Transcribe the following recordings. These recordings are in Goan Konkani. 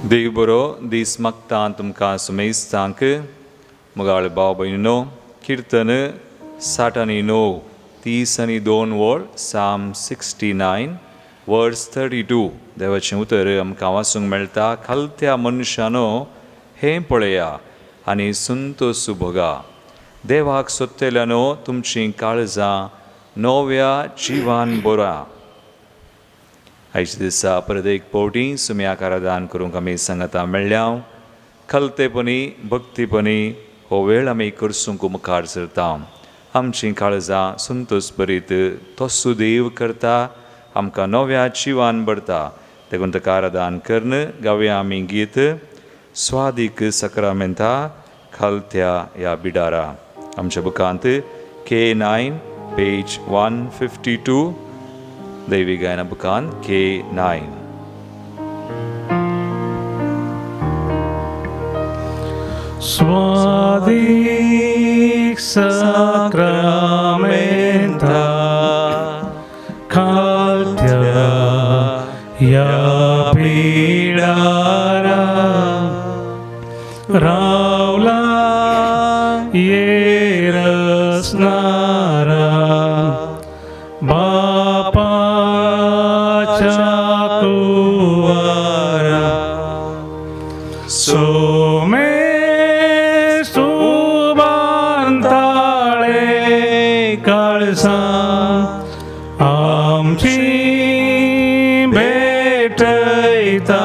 देव बरो दीस मागता तुमकां सुमेस्तांक. मुगाळ भाव भयणीनो, किर्तन 69, 32 वळ, Psalm 69 verse 32. देवाचें उतर आमकां वाचूंक मेळटा. खालत्या मनशानो हें पळया आनी संतोश भोगा, देवाक सोदतल्यानो तुमचीं काळजां नव्या जिवान बरा. आयच्या दिसा परत एक फावटी सुम्याक आराधन करूंक आमी सांगाता मेळ्ळ्या. खलतेपणी भक्तीपणी हो वेळ आमी करसूंक मुखार सरता. आमचीं काळजां संतोश भरीत तसो देव करता, आमकां नव्या जिवान भरता. देखून ताका आराधन करून गावया आमी गीत स्वादीक सक्रामेंता खालत्या ह्या बिडारा. आमच्या बुकांत K9 page 152, दैवी गायना बुकान K9. स्वादीक साक्रामेंता खालत्या ह्या पिडारा रावला येरसनारा बापाच्या कुवारा सोमेस बांताळे काळसां आमची भेटयता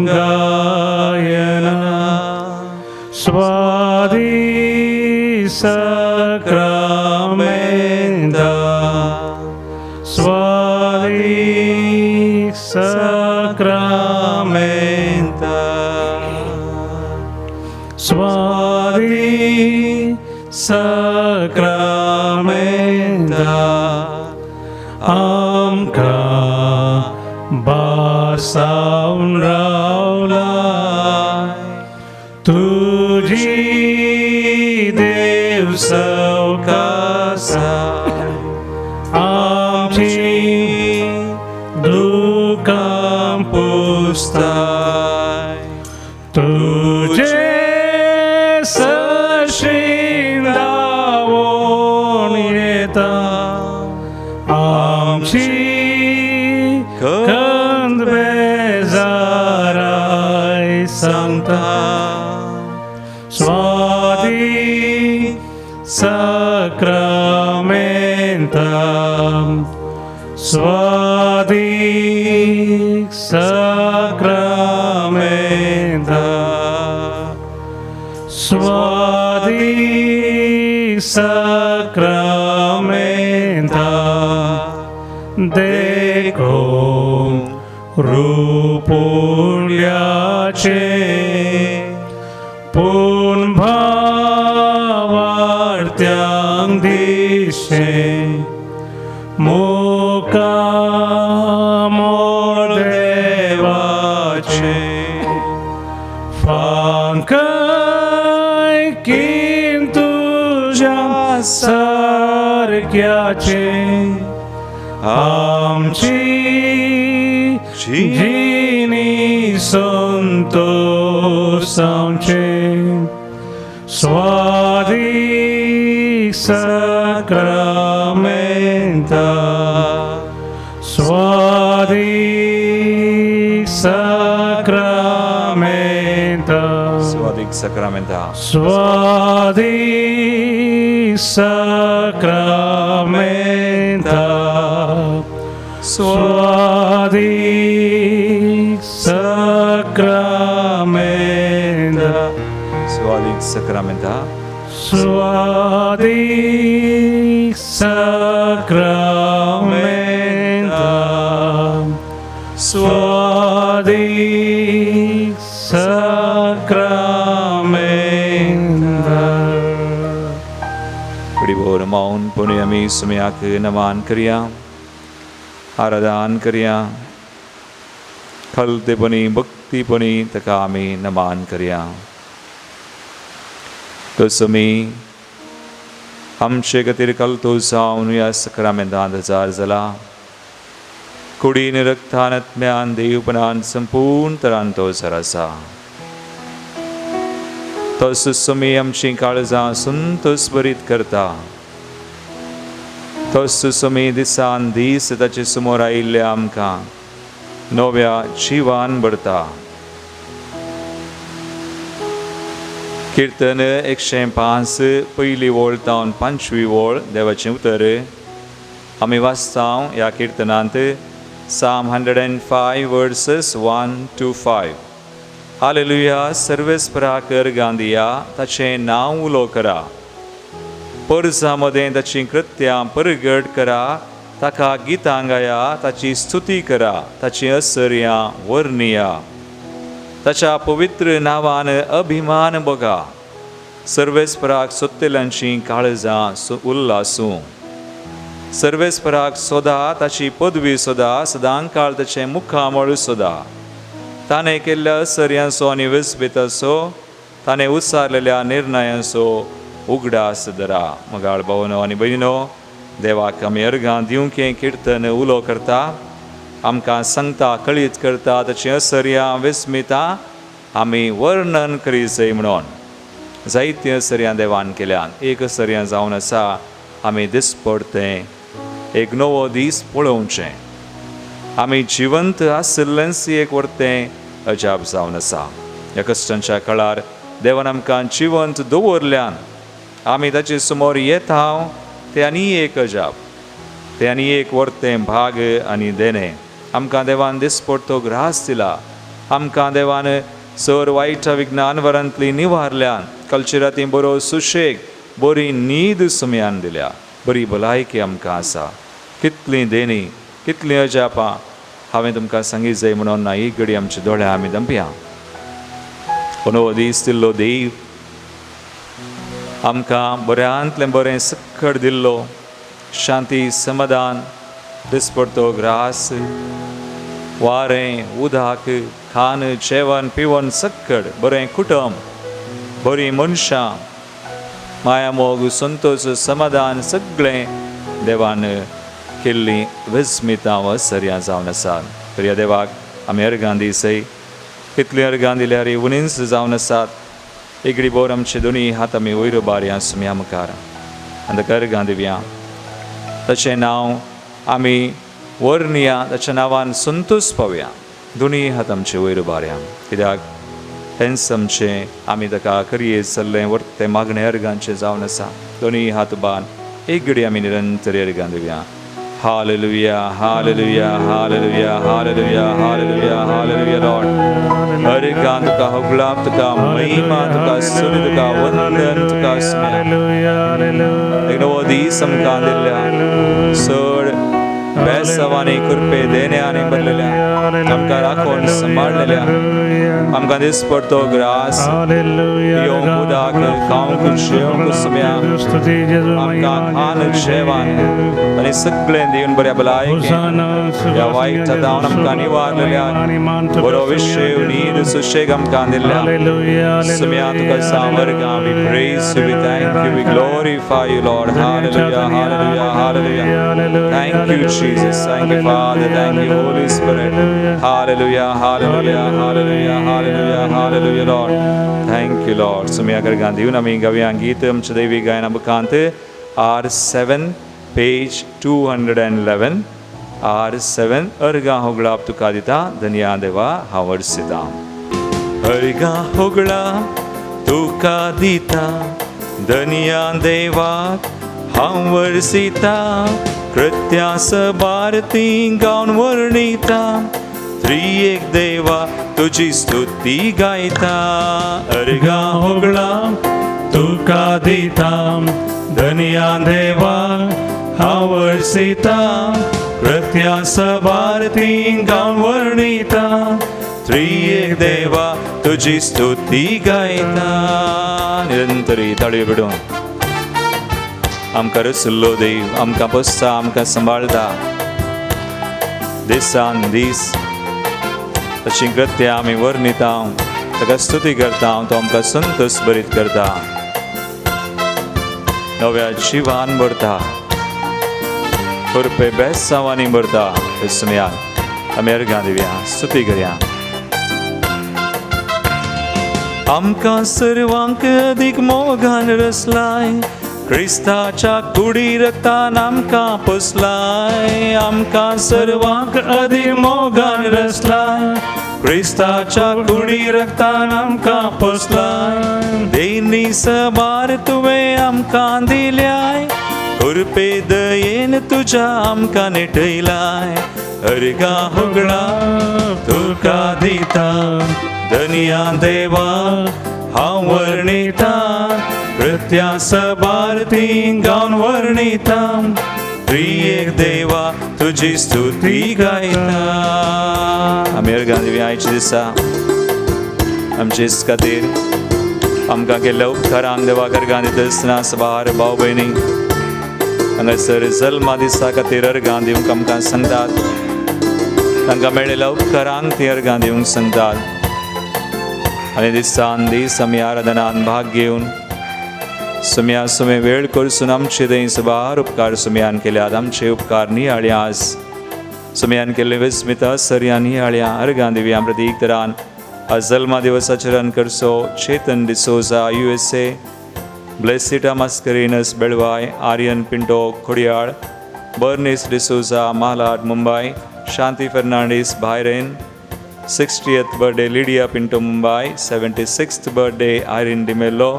गायना स्वादी सक्रामेंता स्वादी सक्रामेंता स्वादी सक्रामेंता आमकां बासावन रावला तुजी देव सवकासा आमची दुकां पुसताय तुजे सरशीं धांवून येता आमची खंत बेजाराय सांगता स्वादी सक्रामेंता स्वादी सक्रामेंता स्वादी सक्रामेंता देखो रुपुल्याचे पूण भावार्त्यांक दिशे मुखामोळ देवाचे फांकय कीन तुज्या सारक्याचे आमची जिणी संतोषांचे स्वादी सक्रामेंता स्वादी सक्रामेंता स्वादीक सक्रामेंता स्वादी सक्रामेंता स्वादीक सक्रामेंता स्वादीक सक्रामेंता स्वादीक सक्रामेंता स्वादीक सक्रामेंता. घडीभर मौनपणी आमी सुम्याक नमान करया, आराधन करया. खलतेपणी भक्तीपणी ताका आमी नमान करया. तसो आमी आमचे खातीर कलतो जावन ह्या सक्रामेंतांत हजार जाला. कुडीन रक्तान आत्म्यान देवपणान संपूर्ण तरान तो सर आसा. तो सुसमी आमची काळजां संतोष भरीत करता. तो सुसमी दिसान दीस ताचे समोर आयिल्ले आमकां नव्या जिवान भरता. किर्तन 105 पयली वळ तावन 5वी वळ देवाचें उतर आमी वाचता. ह्या किर्तनांत Psalm 105 verses 1 to 5. Hallelujah. सर्वेस्पराक अर्गां दिया, ताचें नांव उलो करा. परजा मदें ताचीं कृत्यां परगट करा. ताका गितां गाया, ताची स्तुती करा, ताचीं असर्यां वर्णिया. ताच्या पवित्र नांवान अभिमान बघा. सर्वेस्पराक सोदतल्यांचीं काळजां उल्लासूं. सर्वेस्पराक सोदा, ताची पदवी सोदा, सदांकाळ ताचें मुखामळ सोदा. ताणें केल्ल्या असर्यांचो आनी विस्बिताचो, ताणें उच्चारलेल्या निर्णयांचो उगडास धरा. मगाळ भावनो आनी भयणीनो, देवाक आमी अर्गां दिवंक किर्तन उलो करता. आमकां सांगता, कळीत करता ताचीं असर्यां विस्मितां आमी वर्णन करीत जाय म्हणून. जायतीं असर्यां देवान केल्यान. एक असर्यां जावन आसा आमी दिसपडतें एक नवो दीस पळोवचें. आमी जिवंत आशिल्लेंच एक वर्तें अजाप जावन आसा. ह्या कश्टांच्या काळार देवान आमकां जिवंत दवरल्यान आमी ताचे समोर येता तें आनी एक अजाप, तें आनी एक वर्तें भाग आनी देणें. आमकां देवान दिसपडतो ग्रास दिला. आमकां देवान सर वायट विज्ञानवरांतली निवारल्यान कालचे राती बरो सुशेग, बरी न्हीद सुमयान दिल्या. बरी भलायकी आमकां आसा. कितलीं देणी, कितलीं अजापां हांवें तुमकां सांगीत जाय म्हणून ना. एक घडी आमच्या दोळ्या आमी दंपया. नवो दीस दिल्लो देव आमकां बऱ्यांतलें बरें सक्कड दिल्लो, शांती समाधान, दिसपडतो ग्रास, वारें, उदक, खान जेवण पिवन सक्कड, बरें कुटुंब, बरीं मनशां, माया मोग, संतोष, समाधान सगळें देवान केल्लीं विस्मितां व सर्यां जावन आसात. प्रिय देवाक आमी अर्गां दिसय. कितलीं अर्गां दिल्यार उणींच जावन आसात. एगडी बोर आमचे दोनी हात आमी वयर बारया सुम्या मुखार आनी ताका अर्गां दिवया. ताचें नांव आमी वर्णया, ताच्या नांवान संतोष पावया. दोनी हात आमचे वयर बारया, कित्याक हेंच आमचें आमी ताका करये चल्लें वर्तें मागणें अर्गांचें जावन आसा. दोनी हात बान एक घडी आमी निरंतर अर्गां दिवया. Hallelujah, hallelujah, hallelujah, hallelujah, hallelujah, hallelujah Lord. अर्गां तुका होगळाप, तुका महिमा, तुका स्तुती, तुका वंदन, तुका स्मया. एक नवो दीस आमकां दिल्ल्या, चड बेसावांनी, कृपे देण्यानी भरलेल्या, आमकां राखून सांबाळलेल्या, आमकां दिसपडतो ग्रास पियोंक, उदक खावंक, जेवंक सुम्या आमकां खान जेवण आनी सगळें दिवन बऱ्या भलायकेन ह्या वायट जावन आमकां निवारलेल्या, बरो विशय, न्हीद, सुशेग आमकां दिल्ल्या सुम्या तुका सावर्गां. We praise you, we thank you, we glorify you, Lord. Hallelujah, hallelujah, hallelujah. Thank you, Jesus. Thank you, Father. Thank you, Holy Spirit. Hallelujah, hallelujah, hallelujah, hallelujah, hallelujah, Lord. Thank you, Lord. सुम्या अर्गां दिवन आमी गावया गीत आमच्या दैवी गायना बुकांत R7, page 211, R7, अर्गां होगळाप तुका दिता धनया देवा हांव वर्सिता. अर्गां होगळा तुका दिता धनया देवाक हांव वर्सिता. कृत्यां सबार तीं गावन वर्णिता. त्रिएक देवा तुजी स्तुती गायता. अर्गां होगळा तुका दिता धनया देवा हांव वर्सिता. कृत्यां सबार तीं गावन वर्णिता. त्रिएक देवा तुजी स्तुती गायता. निरंतरी ताळयो पिडून. आमकां रचल्लो देव आमकां पोसता, आमकां सांबाळटा दिसान दीस. तशी कृत्यां आमी वर्णिता, ताका स्तुती करता, तो आमकां संतोष भरीत करता, नव्या जिवान भरता, कृपे बेसावांनी भरता. सुमयान आमी अर्गां दिवया, स्तुती करया. आमकां सर्वांक अदीक मोगान रसलाय, क्रिस्ताच्या कुडी रक्तान आमकां पोसलाय. आमकां सर्वांक अदीक मोगान रसलाय, क्रिस्ताच्या कुडी रक्तान आमकां पोसलाय. देनी सबार तुवें आमकां दिल्याय, कृपे दयेन तुज्या आमकां नेटयलाय. अर्गां होगळा तुका दिता, धनया देवा हांव वर्णिता, कृत्या सबार तीं गावन वर्णिता, त्रियेक देवा तुजी स्तुती गायता. आमी अर्गां दिवया. आयच्या दिसा आमचेच खातीर आमकां केल्ल्या उपकारांक देवाक अर्गां दिता आसतना सबार भाव भयणी हांगासर जल्मा दिसा खातीर अर्गां दिवंक आमकां सांगतात. तांकां मेळिल्ल्या उपकारांक ती अर्गां दिवंक सांगतात. आनी दिसान दीस आमी आराधनान भाग घेवन सुम्या सुमे वेळ करसून आमचे थंय सबार उपकार सुम्यान केल्यात. आमचे उपकार नियाळ्या, आज सुम्यान केल्ले विस्मिता सरया नियाळ्या. अर्गां दिवया. प्रतीक तरान आज जल्मा दिवसाचरण करचो Chetan D'Souza USA, Blessita Mascarenhas Belvai, Aryan Pinto Khodiyar, Bernice D'Souza Malad Mumbai, Shanti Fernandes Bahrain, 60th birthday Lydia Pinto Mumbai, 76th birthday Irene D'Mello.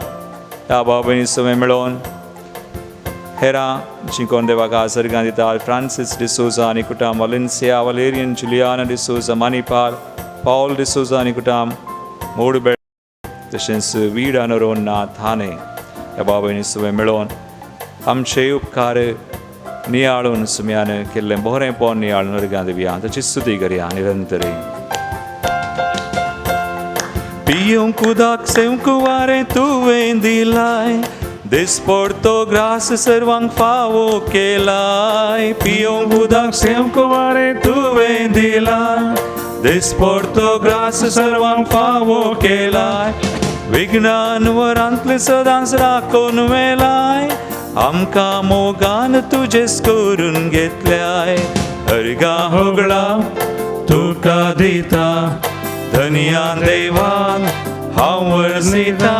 ह्या भाव भयणी सगळे मेळोवन हेरां जीं कोण देवाक आसर्गां दितात, फ्रांसीस डिसोजा आनी कुटाम Valencia, Valerian Juliana D'Souza Manipal, Paul D'Souza आनी कुटाम मोडबेळ, तशेंच वीडा नरोन्ना थाने. ह्या भाव भयणी सगळे मेळोवन आमचे उपकार नियाळून सुम्यान केल्लें बरेंपण नियाळून अर्गां दिवया. ताची स्तुती करया निरंतरी. पियोंक उदक सेवंक वारें तुवें दिलाय, दिसपडतो ग्रास सर्वांक फावो केलाय. पियोंक उदक सेवंक वारें तुवें दिलाय, दिसपडतो ग्रास सर्वांक फावो केलाय. विघ्नान वरांतले सदांच राखून वेलाय, आमकां मोगान तुजेच करून घेतल्याय. अर्गां होगळा तुका दिता, धनया देवान हांव वर्णिता,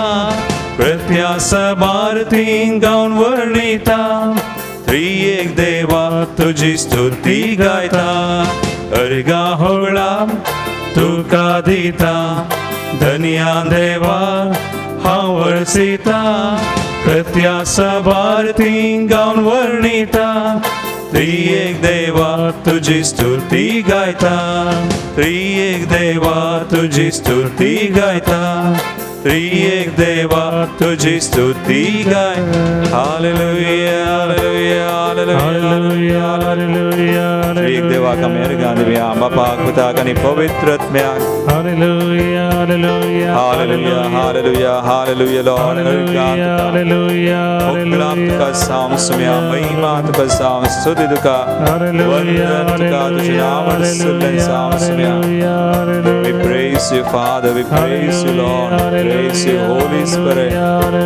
कृत्या सबार तीं गावन वर्णिता, त्रियेक देवा तुजी स्तुती गायता. अर्गां होगळा तुका दिता, धनया देवा हांव वर्सिता, कृत्या सबार तीं गावन वर्णिता, त्रियेक देवा तुजी स्तुती गायता. त्रियेक देवा तुजी स्तुती गायता. त्रियेक देवा तुजी स्तुती गाय. Hallelujah, hallelujah, hallelujah. Hallelujah, hallelujah. त्रियेक देवाक आमी अर्गां दिवया, बापाक, पुताक आनी पवित्र आत्म्याक. Hallelujah, hallelujah. Hallelujah, hallelujah, hallelujah Lord. अर्गां हालेलुया, तुका हालेलुया. होगळाप तुका साम सुम्या, महिमा तुका साम, स्तुती तुका, वंदन तुका, तुझे नाव सुल्लन साम सुम्या. We praise you, Father. We praise you, Lord. Praise you, Holy Spirit.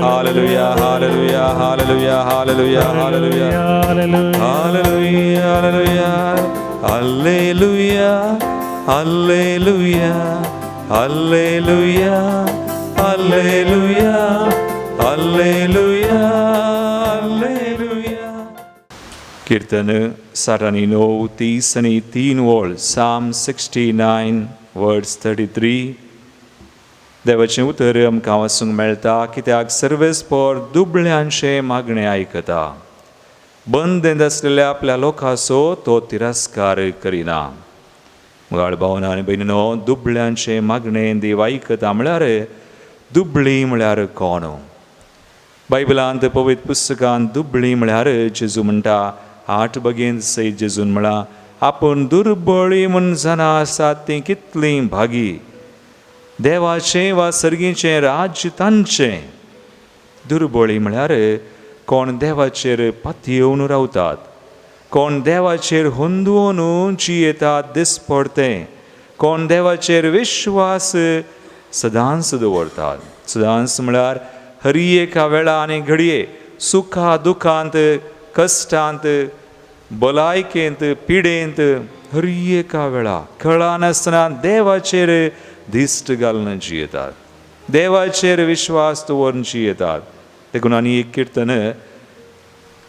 Hallelujah, hallelujah, hallelujah, hallelujah, hallelujah. Hallelujah, hallelujah, hallelujah, hallelujah, hallelujah, hallelujah, hallelujah, hallelujah. कीर्तन 69, 33 वळ, Psalm 69 verse 33. देवाचें उतर आमकां वाचूंक मेळटा, कित्याक सर्वेस्पोर दुबळ्यांचें मागणें आयकता, बंदेंत आसलेल्या आपल्या लोकांचो तो तिरस्कार करिना. मुगाळ भावना आनी भयणीनो, दुबळ्यांचें मागणें देव आयकता म्हळ्यार दुबळी म्हळ्यार कोण? बायबलांत पवित्र पुस्तकांत दुबळी म्हळ्यार जेजू म्हणटा, आठ बगेन सयत जेजून म्हळां, आपूण दुर्बळी म्हूण जाणां आसात तीं कितलीं भागी, देवाचें वा सर्गीचें राज्य तांचें. दुर्बळी म्हळ्यार कोण देवाचेर पातयेवन रावतात, कोण देवाचेर हुंदवून जियेतात दिसपडतें, कोण देवाचेर विश्वास सदांच दवरतात. सदांच म्हळ्यार हरी एका वेळा आनी घडये सुखा दुखांत, कश्टांत, भलायकेंत, पिडेंत, हर एका वेळा कळनासतना देवाचेर दिश्ट घालून जियेतात, देवाचेर विश्वास दवरून जियेतात. देखून आनी एक किर्तन,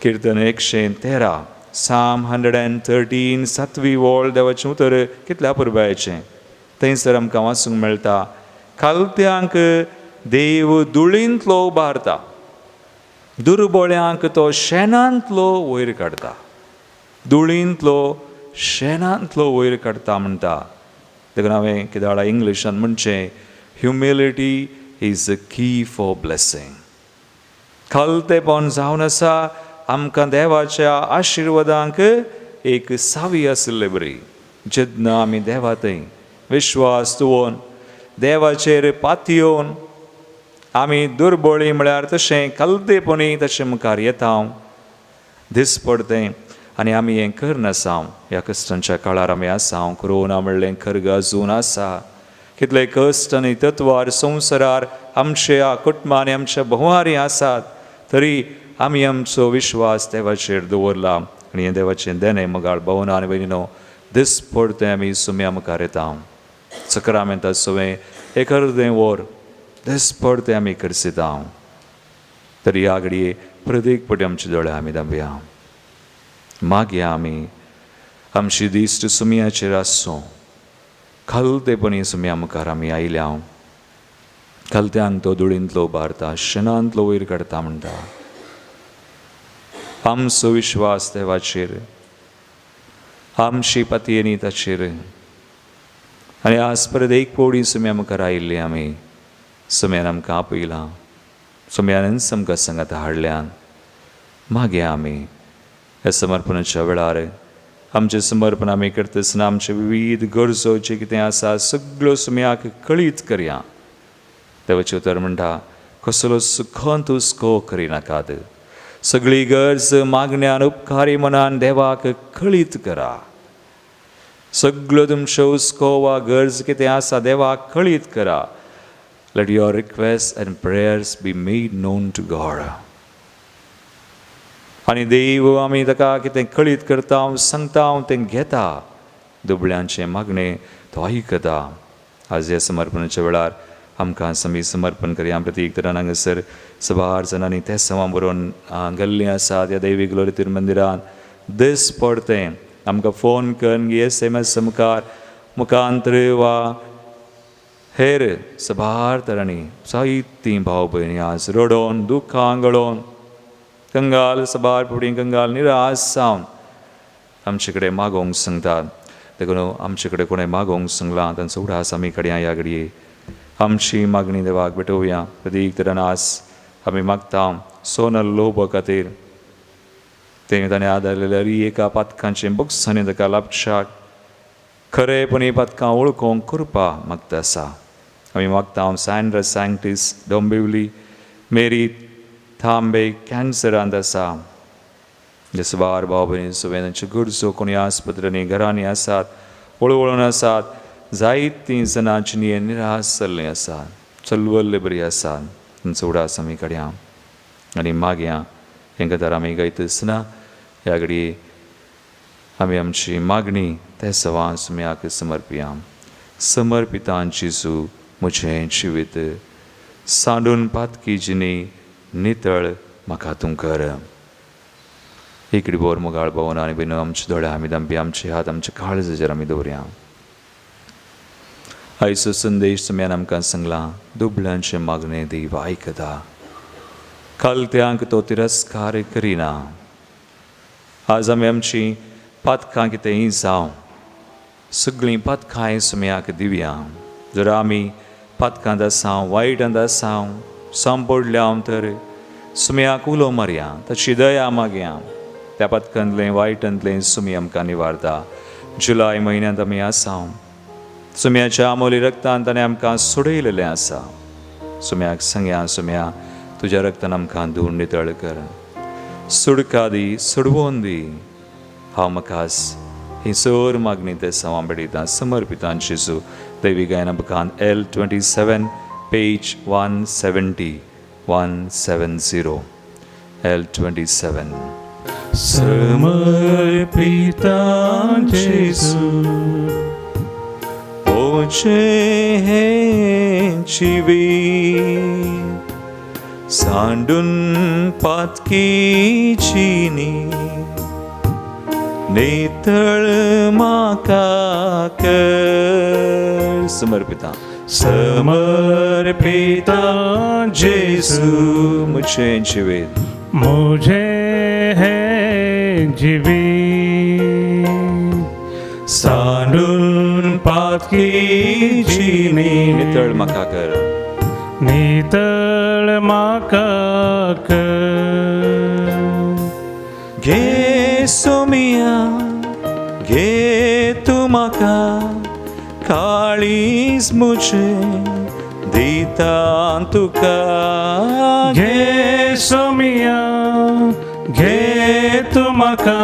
किर्तन 113, साम 113, सातवी वळ, देवाचें उतर कितल्या पुरबायेचें थंयसर आमकां वाचूंक मेळटा. खालत्यांक देव धुळींतलो उबारता, दुर्बळ्यांक तो शेणांतलो वयर काडटा, धुळींतलो शेणांतलो वयर काडटा म्हणटा. देखून हांवें कित्याक इंग्लिशान म्हणचें, humility is a key for blessing. खालतेपण जावन आसा आमकां देवाच्या आशिर्वादांक एक सावी आशिल्ले बरी. जेन्ना आमी देवा थंय विश्वास दवरून देवाचेर पातयेवन आमी दुर्बळी म्हळ्यार तशें खालतेपणी तशें मुखार येता दिसपडतें आनी आमी हें करनासा. ह्या कश्टांच्या काळार आमी आसा, कोरोना म्हणलें खर्ग अजून आसा, कितले कश्ट आनी तत्वार संवसारार आमच्या कुटुंबांनी आमच्या भोंवारी आसात, तरी आमी आमचो विश्वास देवाचेर दवरला आनी हें देवाचें देणें. मोगाळ भोवना आनी भयणीनो, दिसपडतें आमी सुम्या मुखार येता, सक्रामेंता सवें एक अर्दें वर दिसपडतें आमी करसिता, तरी ह्या घडये प्रत्येक पटी आमचे दोळे आमी दांबया. मागया आमी आमची दिश्ट सुमयाचेर आसूं. खालतेपणी सुमया मुखार आमी आयल्या. खालत्यांक तो धुळींतलो उबारता, शेणांतलो वयर काडटा म्हणटा. आमचो विश्वास देवाचेर, आमची पातयेनी ताचेर. आनी आज परत एक पवडी सुम्या मुखार आयिल्ली आमी, सुम्यान आमकां आपयलां, सुम्यानच आमकां सांगात हाडल्यान. मागया आमी ह्या समर्पणाच्या वेळार आमचें समर्पण आमी करता आसतना आमचे विविध गरजो जे कितें आसा सगळ्यो सुम्याक कळीत करया. देवाचें उतर म्हणटा, कसलो सुखंत हुस्को करिनाकात, सगळी गरज मागण्यान उपकारी मनान देवाक कळीत करा. सगळ्यो तुमच्यो हुस्को वा गरज कितें आसा देवाक कळीत करा. Let your request and prayers be made known to God. आनी देव आमी ताका कितें कळीत करता, हांव सांगता, हांव तें घेता. दुबळ्यांचें मागणें तो आयकता. आज ह्या समर्पणाच्या वेळार आमकां आमी समर्पण करया. प्रतीक तरान हांगासर सबार जाणांनी ते सवां बरोवन गेल्लीं आसात ह्या दैवी ग्लोरी मंदिरान. दीस पडतें आमकां फोन करून एसएमएस मुखार मुखांतर वा हेर सबार तरांनी जायतीं भाव भयणी आज रडोन दुखां गळोन कंगाल सबार फुडें कंगाल निराश जावन आमचे कडेन मागोवंक सांगतात. देखून आमचे कडेन कोणें मागोवंक सांगलां तांचो उडास आमी कडेन ह्या घडये आमची मागणी देवाक भेटोवया. प्रतीक तरान आज आमी मागता सोनल लोबो खातीर, तें ताणें आदारलेल्या एका पातकांचें बक्षांनी ताका लाभशाक खरेपणी पातकां वळखूंक कृपा मागता आसा. आमी मागता सँड्रा सँक्टीस डोंबिवली, मेरी थांबे कॅन्सरांत आसा, जे सुबार भाव भयणी सगळे तांच्यो गरजो कोणी आस्पत्र्यांनी घरांनी आसात, वळवळून आसात, जायतीं जाणां जिणें निराश जाल्लीं आसा, चलवल्ले बरी आसा, तांचो उडास आमी काडया आनी मागया. हें गजाल आमी गायता आसतना ह्या घडये आमी आमची मागणी ते सवां सुम्याक समर्पया. समर्पितां जेजू म्हजें जिवीत, सांडून पातकी जिणी नितळ म्हाका तूं कर. इकडे बोर मोगाळ भोवन आनी भयणो, आमचे दोळे आमी दांपी, आमचे हात आमचे काळजाचेर आमी दवरया. आयचो संदेश सुम्यान आमकां सांगलां, दुबळ्यांचें मागणें देव आयकता, खालत्यांक तो तिरस्कार करिना. आज आमी आमची पातकां कितेंय जावं सगळीं पातकांय सुम्याक दिवया. जर आमी पातकांत आसा, वायटांत आसा, सांपडल्या तर सुम्याक उलो मारया, ताची दया मागया. त्या पातकांतलें वायटांतलें सुमी आमकां निवारता. जुलय म्हयन्यांत आमी आसा, सुम्याच्या आमोली रक्तान ताणें आमकां सोडयलेलें आसा. सुम्याक सांगया, सुम्या तुज्या रक्तान आमकां धुवन नितळ कर, सुडका दी, सोडवोन दी. हांव म्हाकास ही सर मागणी ते सवां भेटयता. समर्पितान जेजू. दैवी गायना बुकान L 27 page 170, 170, L 27. समर्पिता जेजू मोचे हें जिवीत सांडून पातकीची नितळ म्हाका कर. समर्पिता समर्पिता जेजू मुझे जिवीत मुझे है जिवीत सांडून पातकीची नितळ म्हाका कर. नितळ म्हाका कर. घे सोमिया घे तूं म्हाका काळीज मुझे दिता तुका. घे सोमिया घे तूं म्हाका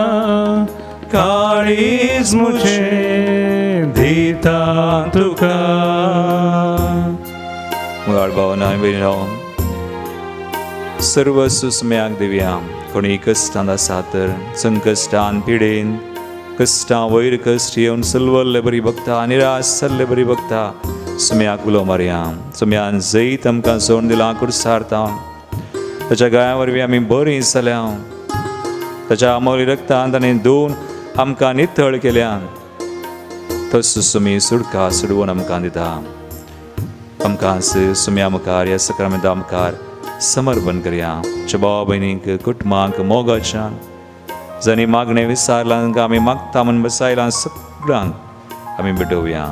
काळीज मुझे दिता तुका. मुगाळ भावना भयणो सर्व सुस्म्याक दिवया. कोणी कश्टान आसा तर संकश्टान पिडेन कश्टां वयर कश्ट येवन सलवल्ले बरी भक्ता निराश जाल्ले बरी भक्ता सुम्याक उलो मारया. सुम्यान जैत आमकां सोडून दिलां कुर्सारता ताच्या गाया वरवीं आमी बरीं जाल्या. ताच्या आमोली रक्तान ताणें दोन आमकां नितळ केल्यान. तसो सुमी सुडका सुडवून आमकां दिता. आमकां सुम्या मुखार ह्या सक्रामेंता मुखार समर्पण करया. आमच्या भाव भयणींक कुटुंबांक मोगाच्यान जांणी मागणें विसारलां तांकां आमी मागता म्हूण बसायलां सगळ्यांक आमी भेटोवया.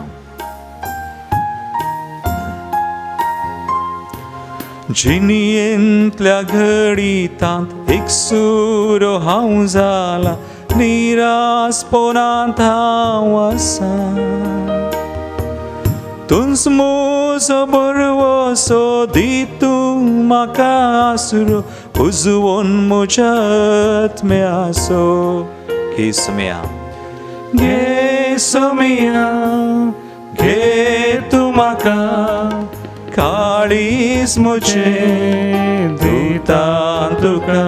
जिणेंतल्या घडितांत एकसुरो हांव जाला निरासपणांत हांव आसा. तूंच म्हजो बरवसो दी तूं म्हाका आसरो उजवोन म्हज्या आत्म्याचो. घे सोम्या घे सोम्या घे तूं म्हाका काळीज म्हजें दिता तुका.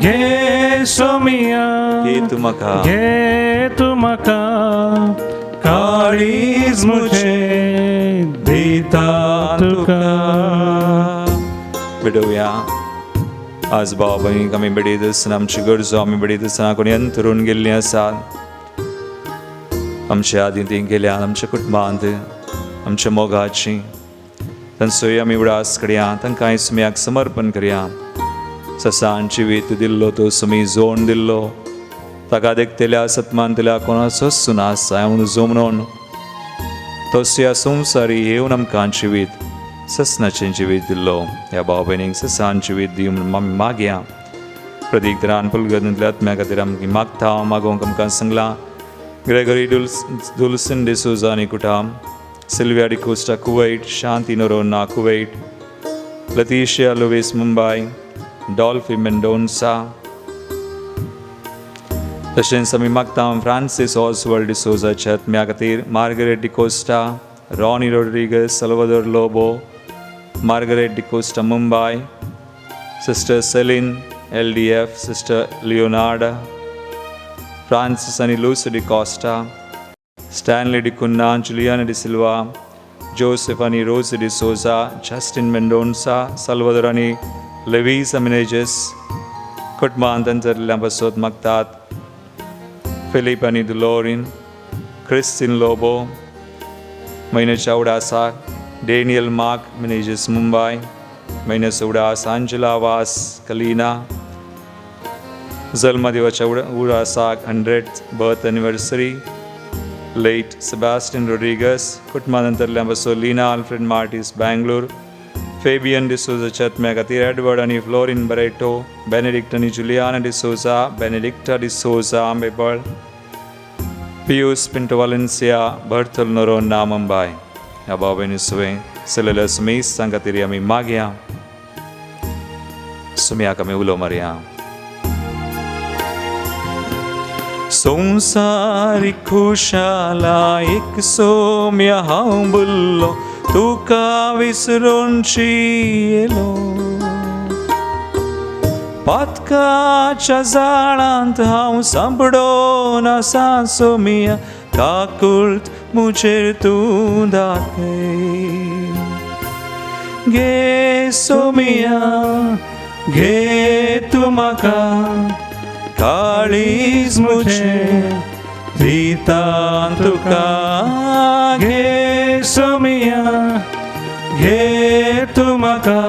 घे सोम्या घे तूं म्हाका घे तूं म्हाका काळीज म्हजें दिता तुका. भेटोवया. आज भाव भयणीक आमी भेटयत आसतना आमची गरजो आमी भेटयत आसतना कोणी अंतरून गेल्लीं आसात आमच्या आदीं ती गेल्या आमच्या कुटुंबांत आमच्या मोगाची तांचोय आमी उडास करया. तांकां सुम्याक समर्पण करया. ससान जिवीत दिल्लो तो सुमी जोण दिल्लो ताका देखतल्या सतमानतल्या कोणाचोच सुनास जाय म्हणून जो म्हणून तोच ह्या संवसारी येवन आमकां जिवीत ससनाचें जिवीत दिल्लो. ह्या भाव भयणींक ससान जिवीत दी म्हणून आमी मागया. प्रदीक रान पुलगंतल्या आत्म्या खातीर आमकां मागता मागोवंक आमकां सांगलां. ग्रेगरी दुलसन डिसोजा आनी कुटाम Sylvia D'Costa Kuwait Shanti Noronha Kuwait Leticia Luis Mumbai Dolphy Mendonca. तशेंच आमी मागता फ्रांसीस ऑसवर्ल्ड डिसोजाच्या आत्म्या खातीर Margaret D'Costa Ronnie Rodrigues Salvador Lobo Margaret D'Costa Mumbai sister Celine L D F sister Leonarda Francis आनी लुसी डिकोस्टा स्टॅनली डिकुन्ना जुलियाना डिसिल्वा जोसेफ आनी रोजी डिसोजा जस्टीन मेंडोन्सा साल्वादोर आनी लेवीस मिनेजस कुटुंबान तांच्या पासत मागतात. फिलीप आनी दुलोरीन क्रिस्टीन लोबो म्हयन्याच्या उडासाक डेनियल मार्क मिनेजस मुंबय म्हयन्याचो उडास आंजला वास Kalina जल्मदिवाच्या उडासाक 100th birth anniversary late Sebastian Rodrigues कुटुंबा बसो लीना आल्फ्रेड मार्टीस बँगलोर फेबियन डिसोजाच्या आत्म्या खातीर एडवर्ड आनी फ्लोरीन बरेटो बेनेडिक्ट आनी जुलियाना डिसोजा बेनेडिक्टा डिसोजा आंबेबळ पियूस पिंटो वालेन्सिया बर्थल नोरोन्ना मुंबय. ह्या भाव भयणी सुवें सलेल्या सुमेस तांकां खातीर आमी मागया. सुम्याक आमी उलो मारया. संवसारीक खुशाला एक सोम्या हांव बुल्लो तुका विसरून जियेलो. पातकाच्या जाळांत हांव सांपडोन आसा सोमिया, काकुळट म्हजेर तूं दाखय. घे सोमिया, घे तूं म्हाका, काळीज म्हजें दिता तुका. घे सोमिया, घे तूं म्हाका,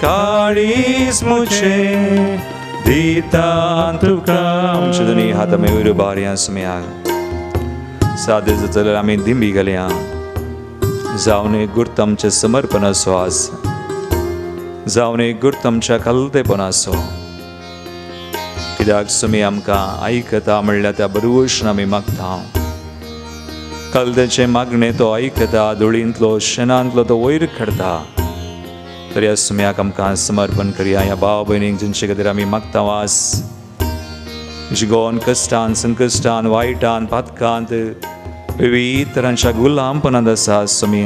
काळीज म्हजें दिता तुका. आमचे दोनी हात आमी वयर उबारया सोमयाक. सादे जाल्यार आमी दिंबी घालया. जावन एक गुर्त आमचें समर्पणाचो आज, जावन एक गुर्त आमच्या कलतेपणाचो. कित्याक सुमी आमकां आयकता म्हणल्यार त्या बरवशन आमी मागता. कलदेचें मागणें तो आयकता, धुळींतलो शेणांतलो तो वयर काडटा. तर ह्या सुम्याक आमकां समर्पण करया. ह्या भाव भयणींक जेंचे खातीर आमी मागता वास जिगोन कश्टान, संकश्टान, वायटान, पातकांत, विविध तरांच्या गुलामपणांत आसा, सुमी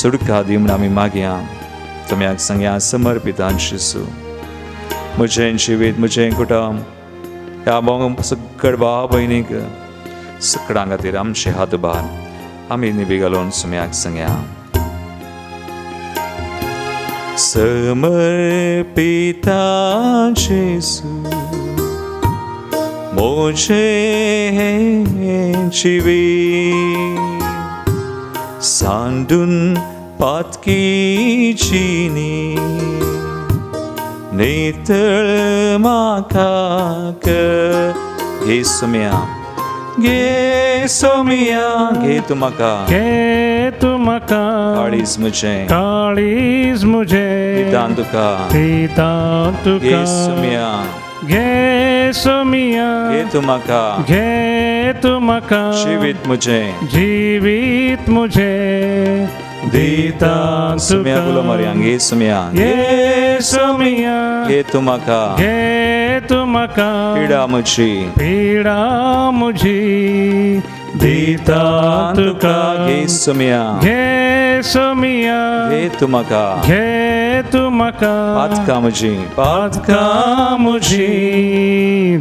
सुडका दी म्हूण आमी मागया. तुम्याक सांगया समर्पितान शिसू म्हजें जिवीत, म्हजें कुटुंब, ह्या सगळ भाव भयणीक सगळ्यां खातीर आमचे हात उबार आमी निबी घालून सुम्याक सांगया. समर्पिता जेसू म्हजें जिवीत, सांडून पातकी जिणी, नितळ म्हाका कर. घे सोमया, घे सोमया, घे तूं म्हाका, घे तूं म्हाका, काळीज म्हजें, काळीज म्हजें, दिता तुका. दिता घे तुका. सोमया, घे सोमिया, घे तूं म्हाका, घे तूं म्हाका, जिवीत म्हजें, जिवीत म्हजें दिता सोमया. तुका. उलो मारया. घे सोमया, घे सोमिया, घे तूं म्हाका, घे तूं म्हाका, पिडा म्हजी, पिडा म्हजी दिता तुका. घे सोमया, घे सोमिया, घे तूं म्हाका, घे तूं म्हाका, पातकां म्हजी, पातकां म्हजी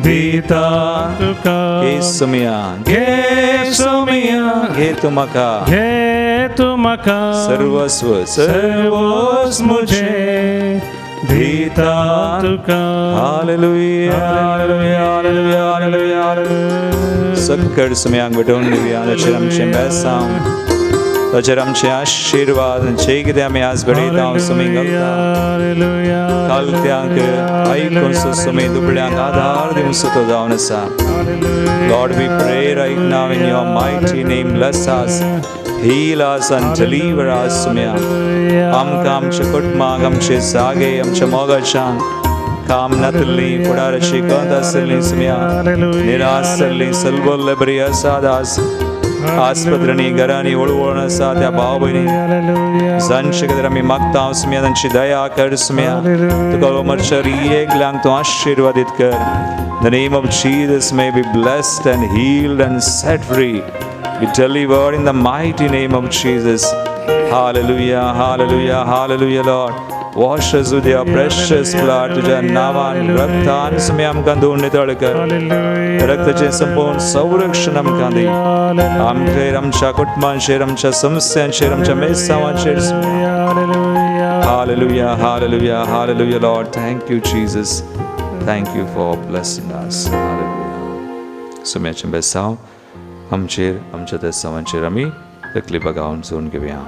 दिता तुका. घे सोमया, घे सोमिया, घे तूं म्हाका, घे तूं म्हाका, सर्वस्व, सर्वस्व म्हजें दिता तुका. Hallelujah, hallelujah, hallelujah, hallelujah, hallelujah. सक्कड सुम्यांक भेटोवन दिवया. ताचेर आमचें बेसांव, ताचेर आमचे आशिर्वाद, जे कितें आमी आज घडयता सुमी घालता. कालत्यांक आयकून सुमी दुबळ्यांक आधार दिवचो तो जावन आसा. Lord, we pray right now in your mighty name, bless us, heal us and deliver us, सुम्या. आमकां, आमच्या कुटुंबाक, आमचे जागे, आमच्या मोगाच्यांक, काम नातल्ली, फुडाराची गंत आसली सुम्या, निराश जाल्ली, सलबल्ले बरी आसा, दास आस्पत्र्यांनी, घरांनी वळवळून आसा त्या भाव भयणी जांचे खातीर आमी मागता सुम्या, तांची दया कर सुम्या. तुका मरचर एकल्यांक तूं आशिर्वादीत कर. The name of Jesus may be blessed and healed and set free. Be delivered in the mighty name of Jesus. Hallelujah, hallelujah, hallelujah, Lord. Wash us with your precious blood. तुझ्या नावान, रक्तान सुम्या आमकां धुवन नितळ कर. रक्ताचें संपूर्ण संरक्षण आमकां दी. आमचेर, आमच्या कुटुंबांचेर, आमच्या संस्थांचेर, आमच्या मेसावांचेर. Hallelujah, hallelujah, hallelujah, Lord. Thank you, Jesus. Thank you for blessing us. Hallelujah. सुम्याचें बेसांव आमचेर, आमच्या देसावांचेर आमी तकली बगावन जोवन घेवया.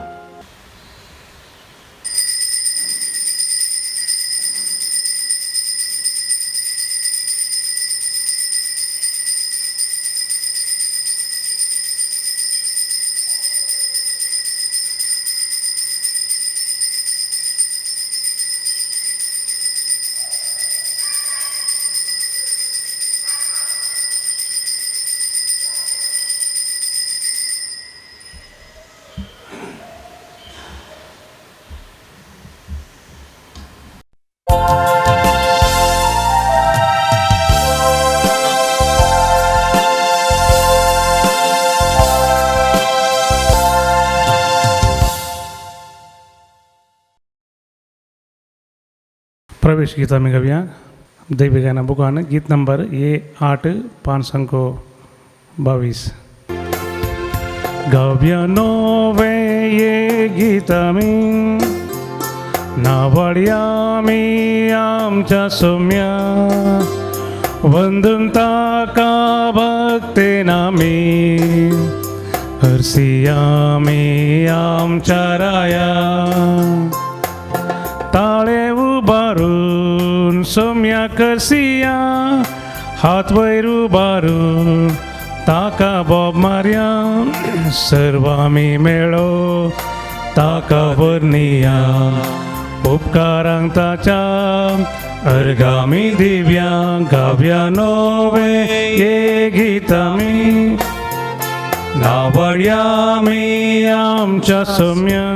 प्रवेश गीत आमी गावया. दैवी गाना बुकान गीत नंबर ए 8 522। गाव्या नोवे ये गीत आमी नावडयामी आमच्या सोम्या वंदून ताका भक्तेन आमी हरसियामी आमच्या राया। ताळे उबारून सोम्या करसिया हात वयर उबारून ताका बोब मारया सर्व आमी मेळो ताका वर्निया उपकारांक ताच्या अर्गामी दिव्या। गाव्या नोवे ये गीत आमी नावडयामी आमच्या सोम्या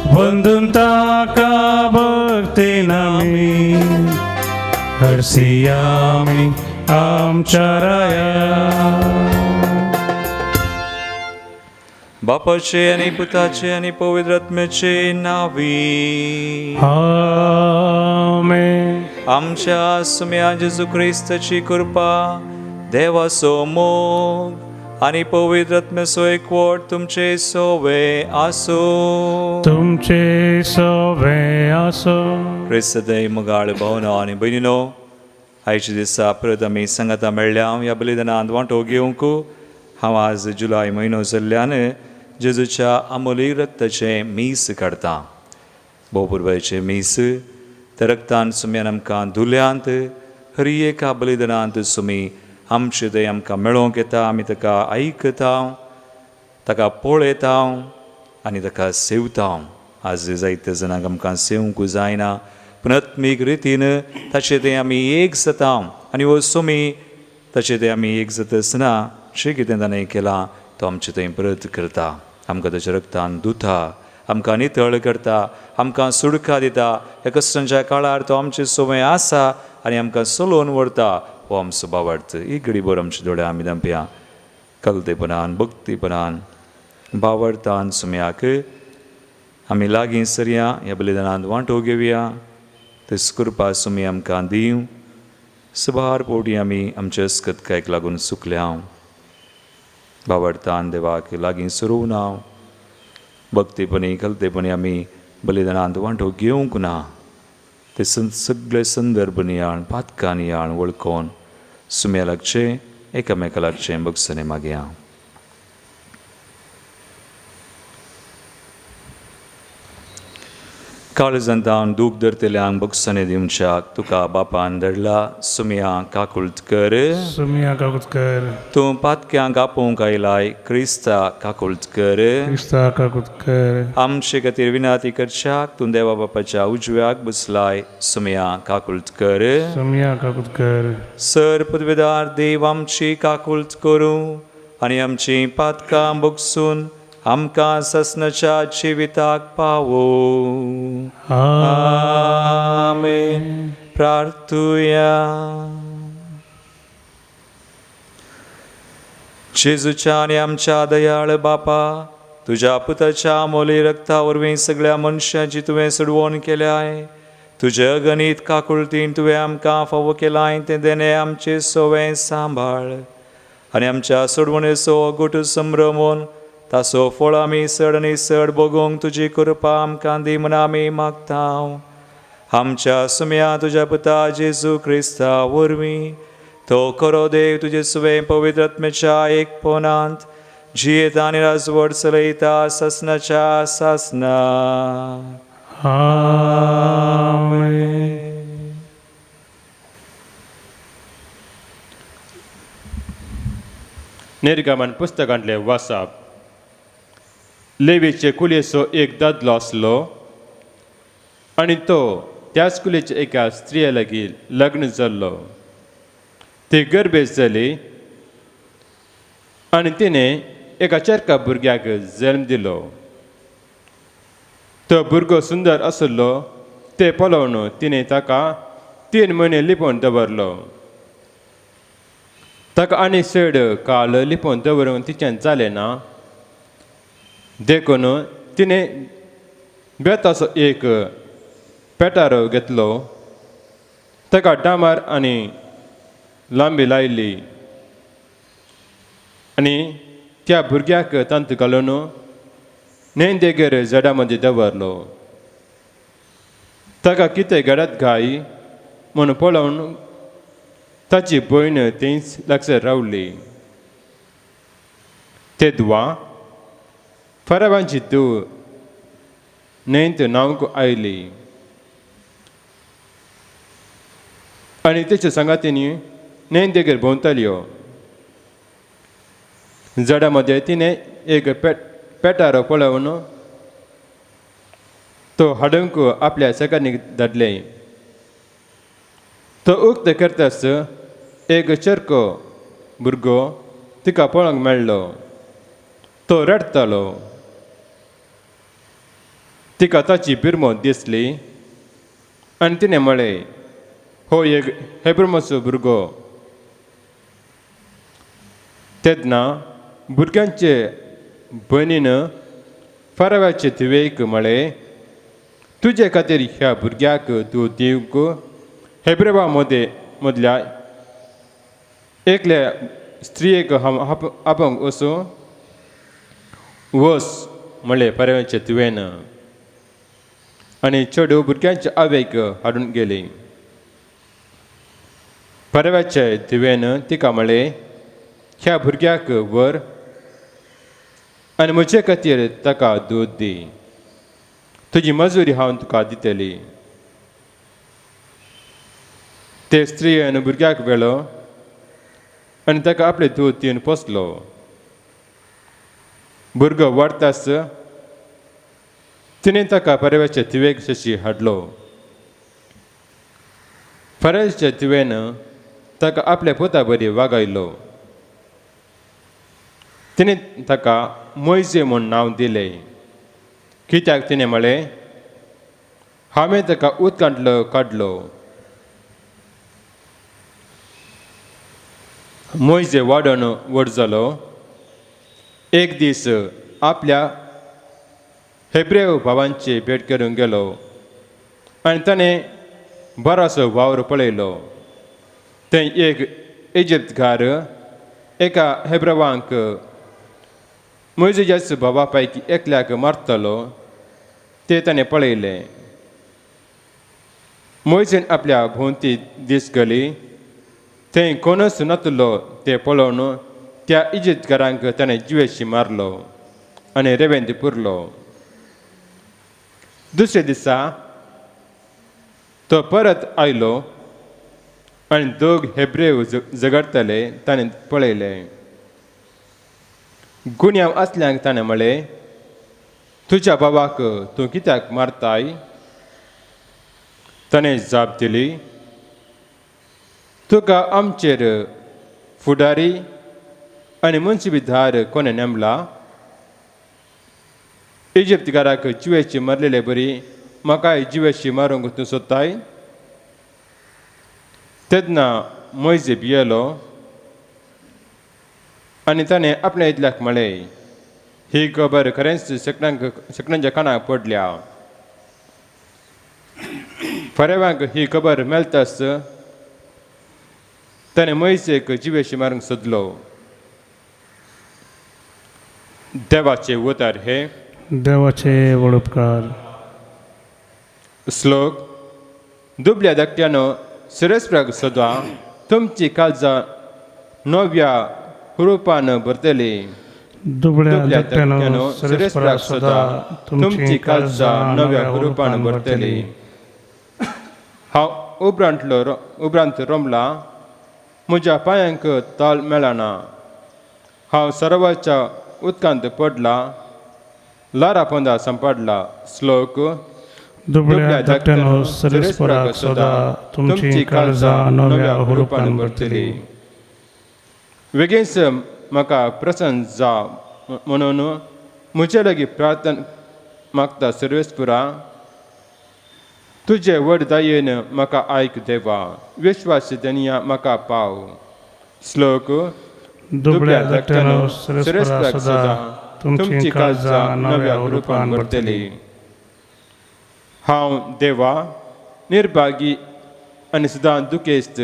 वंदून ताका भक्तेन आमी हरसियामी आमच्या राया। बापाचे आनी पुताचे आनी पवित्र आत्म्याचे नावी आमेन। आमच्या सुम्या जेजू क्रिस्ताची कृपा, देवाचो मोग आनी पवित्र आत्म्याचो एकवट तुमचे सोवे आसूं। तुमचे सोवे आसूं। क्रिस्त मोगाळ भावनो आनी भयणीनो, आयच्या दिसा परत आमी सांगाता मेळ्ळ्या ह्या बलिदानांत वांटो घेवंक हांव आज जुलय म्हयनो जाल्ल्यान जेजूच्या आमोली रक्ताचें मीस काडटा। भोवपुरबायचें मीस त्या रक्तान सुम्यान आमकां धुल्यांत हर एका बलिदानांत सुमी आमचे थंय आमकां मेळोवंक येता। आमी ताका आयकता, ताका पळयता आनी ताका सेवता। आज जायत्या जाणांक आमकां सेवंक जायना, पूण आत्मीक रितीन ताचे थंय आमी एक जाता आनी हो सुमी ताचे थंय आमी एक जाता आसतना जें कितें ताणें केलां तो आमचे थंय परत करता। आमकां ताच्या रक्तान धुता, आमकां नितळ करता, आमकां सुडका दिता। ह्या कश्टांच्या काळार तो आमचे सोवे आसा आनी आमकां चलोवन व्हरता। हो आमचो भावार्थ। एक घडी भर आमच्या दोळे आमी धांपया। कलतेपणान, भक्तीपणान, भावार्थान सुम्याक आमी लागीं सरया, ह्या बलिदानांत वांटो घेवया। तेच कृपा सुमी आमकां दिवं। सुबार पोटी आमी आमचे अस्कतकायक लागून सुकल्या। भावार्थान देवाक लागीं सरूं ना, भक्तीपणी कलतेपणी आमी बलिदानांत वांटो घेवंक ना। ते सगळे संदर्भ नियाळ, पातकां नियाळ वळखून सुम्या लागचें, एकामेका लागचें भगसणे मागया। काळजांत दूख धरतल्यांक भगसणे दिवच्याक तुका बापान धाडला। सुम्या काकुळट कर, सुम्या काकुळट कर। तूं पातक्यांक आपोवंक आयलाय, क्रिस्ता काकुळट कर, क्रिस्ता काकुळट कर। आमचे खातीर विनाती करच्याक तूं देवा बापाच्या उजव्याक बसलाय। सुम्या काकुळट कर, सुम्या काकुळट कर। सर पदवेदार देव आमची काकुळट करूं आनी आमची पातकां भोगसून आमकां ससनाच्या जिविताक पावो। आमेन। प्रार्थुया। जेजूच्या आनी आमच्या दयाळ बापा, तुज्या पुताच्या मोली रक्ता वरवीं सगळ्या मनशांची तुवें सोडवण केल्याय। तुज्या अगणीत काकुळतीन तुवें आमकां फावो केलाय तें देणें आमचें सोवें सांबाळ आनी आमच्या सोडवणेचो गोटू संभ्रमून ताचो फळ आमी चड आनी चड भोगूंक तुजी कृपा आमकां दी म्हूण आमी मागता। आमच्या सुम्या तुज्या पुता जेजू क्रिस्ता वरवीं तो खरो देव तुजे सुवें पवित्र आत्म्याच्या एकपणांत जियेता आनी राजवट चलयता सासनाच्या सासना। आमेन। निर्गमन पुस्तकांतले वासाप। लेवीचे कुलेचो एक दादलो आसलो आनी तो त्याच कुलेच्या एका स्त्रिये लागीं लग्न जाल्लो। ती गर्भेस्त जाली आनी तिणें एका चेरका भुरग्याक जल्म दिलो। तो भुरगो सुंदर आसलो ते पळोवन तिणें ताका 3 म्हयने लिपोवन दवरलो। ताका आनी चड काळ लिपोवन दवरूंक तिच्यान जालें ना, देखून तिणें बेताचो एक पेटारो घेतलो, ताका डांबर आनी लांबी लायली आनी त्या भुरग्याक तांत घालून न्हंय देगेर झाडां मदीं दवरलो. ताका कितें घडत काय म्हूण पळोवन ताची भयण थंयच लागसर रावली. ते दुवा फरावांची धूव न्हंयत न्हावंक आयली आनी तेच्या सांगातींनी न्हंय देगेर भोंवताल्यो. झाडां मदें तिणें एक पेटारो पळोवन तो हाडूंक आपल्या शेजान्नीक धाडलें. तो उक्त करतास एक चरको भुरगो तिका पळोवंक मेळ्ळो. तो रडटालो. तिका ताची बिरमो दिसली आनी तिणें म्हळें, हो एक हेब्रमोचो भुरगो. तेन्ना भुरग्यांचे भयणीन फाराव्याचे धुवेक म्हळें, तुजे खातीर ह्या भुरग्याक तूं दिवंक हेब्रेवा मदें मदल्या एकल्या स्त्रियेक हांव आपोवंक वचूं? वस म्हळें फाराव्याचे धुवेन आनी चेडूं भुरग्यांच्या आवयक हाडून गेली. फाराव्याचे धुवेन तिका म्हळें, ह्या भुरग्याक व्हर आनी म्हजे खातीर ताका दूद दी. तुजी मजुरी हांव तुका दितली. ते स्त्रियेन भुरग्याक व्हेलो आनी ताका आपलें दूद दिवन पोसलो. भुरगो वाडटास तिणें ताका फाराव्याचे धुवेक शशी हाडलो. फाराव्याचे धुवेन ताका आपल्या पुता बरी वागयलो. तिणें ताका मोयजे म्हूण नांव दिलें, कित्याक तिणें म्हळें, हांवें ताका उदकांतलो काडलो. मोयजे वाडोवन व्हड जालो. एक दीस आपल्या हेब्रेव भावांची भेट करूंक गेलो आनी ताणें बरोसो वावर पळयलो. थंय एक इजिप्तकार एका हेब्रेवांक मोयजेच्याच भावा पैकी एकल्याक मारतालो तें ताणें पळयलें. मोयजेन आपल्या भोंवती दीस गेली. थंय कोणूच नातलो तें पळोवन त्या इजिप्तकारांक ताणें जिवेशी मारलो आनी रेवेंत पुरलो. दुसऱ्या दिसा तो परत आयलो आनी दोग हेब्रेव झगडटाले ताणें पळयलें. गुन्यांव आसल्यांक ताणें म्हळें, तुज्या बाबाक तूं कित्याक मारताय? ताणें जाप दिली, तुका आमचेर फुडारी आनी मनशिबीधार कोणें नेमला? इजिप्तकाराक जिवेशी मारलेले बरी म्हाकाय जिवेशी मारूंक तूं सोदताय? तेन्ना मोयजे भियेलो आनी ताणें आपल्या इतल्याक म्हळें, ही खबर खरेंच शकणांच्या कानाक पडल्या. फाराव्यांक ही खबर मेळटाच ताणें मोयजेक जिवेशी मारूंक सोदलो. देवाचे उतर हे. देवाचे व्हड उपकार. श्लोक. दुबल्या धाकट्यानो सुरेशप्राक सोदा, तुमची काळजां नव्या हुरुपान भरतली. दुबळ्या धाकट्यानो सुरेशप्राक सोदा, तुमची काळजां नव्या हुरुपान भरतली. हांव उपरांत रोमला, म्हज्या पांयांक ताल मेळना. हांव सरोवराच्या उदकांत पडला, लारा पोंदा सांपडला. श्लोक. दुबळ्या धाकट्यानो सुरेशप्राक सोदा, तुमची काळजां नव्या हुरुपान भरतली. वेगींच म्हाका प्रसन्न जा म्हणून म्हजे लागीं प्रार्थना मागता सर्वेस्पुरा. तुजे व्हड दयेन म्हाका आयक देवा, विश्वास धनया म्हाका पाव. श्लोक. दुबळ्या धाकट्यानो सुरेशप्राक सोदा, तुमची काळजां नव्या हुरुपान भरतली. हांव देवा निर्भागी आनी सदां दुखेस्त.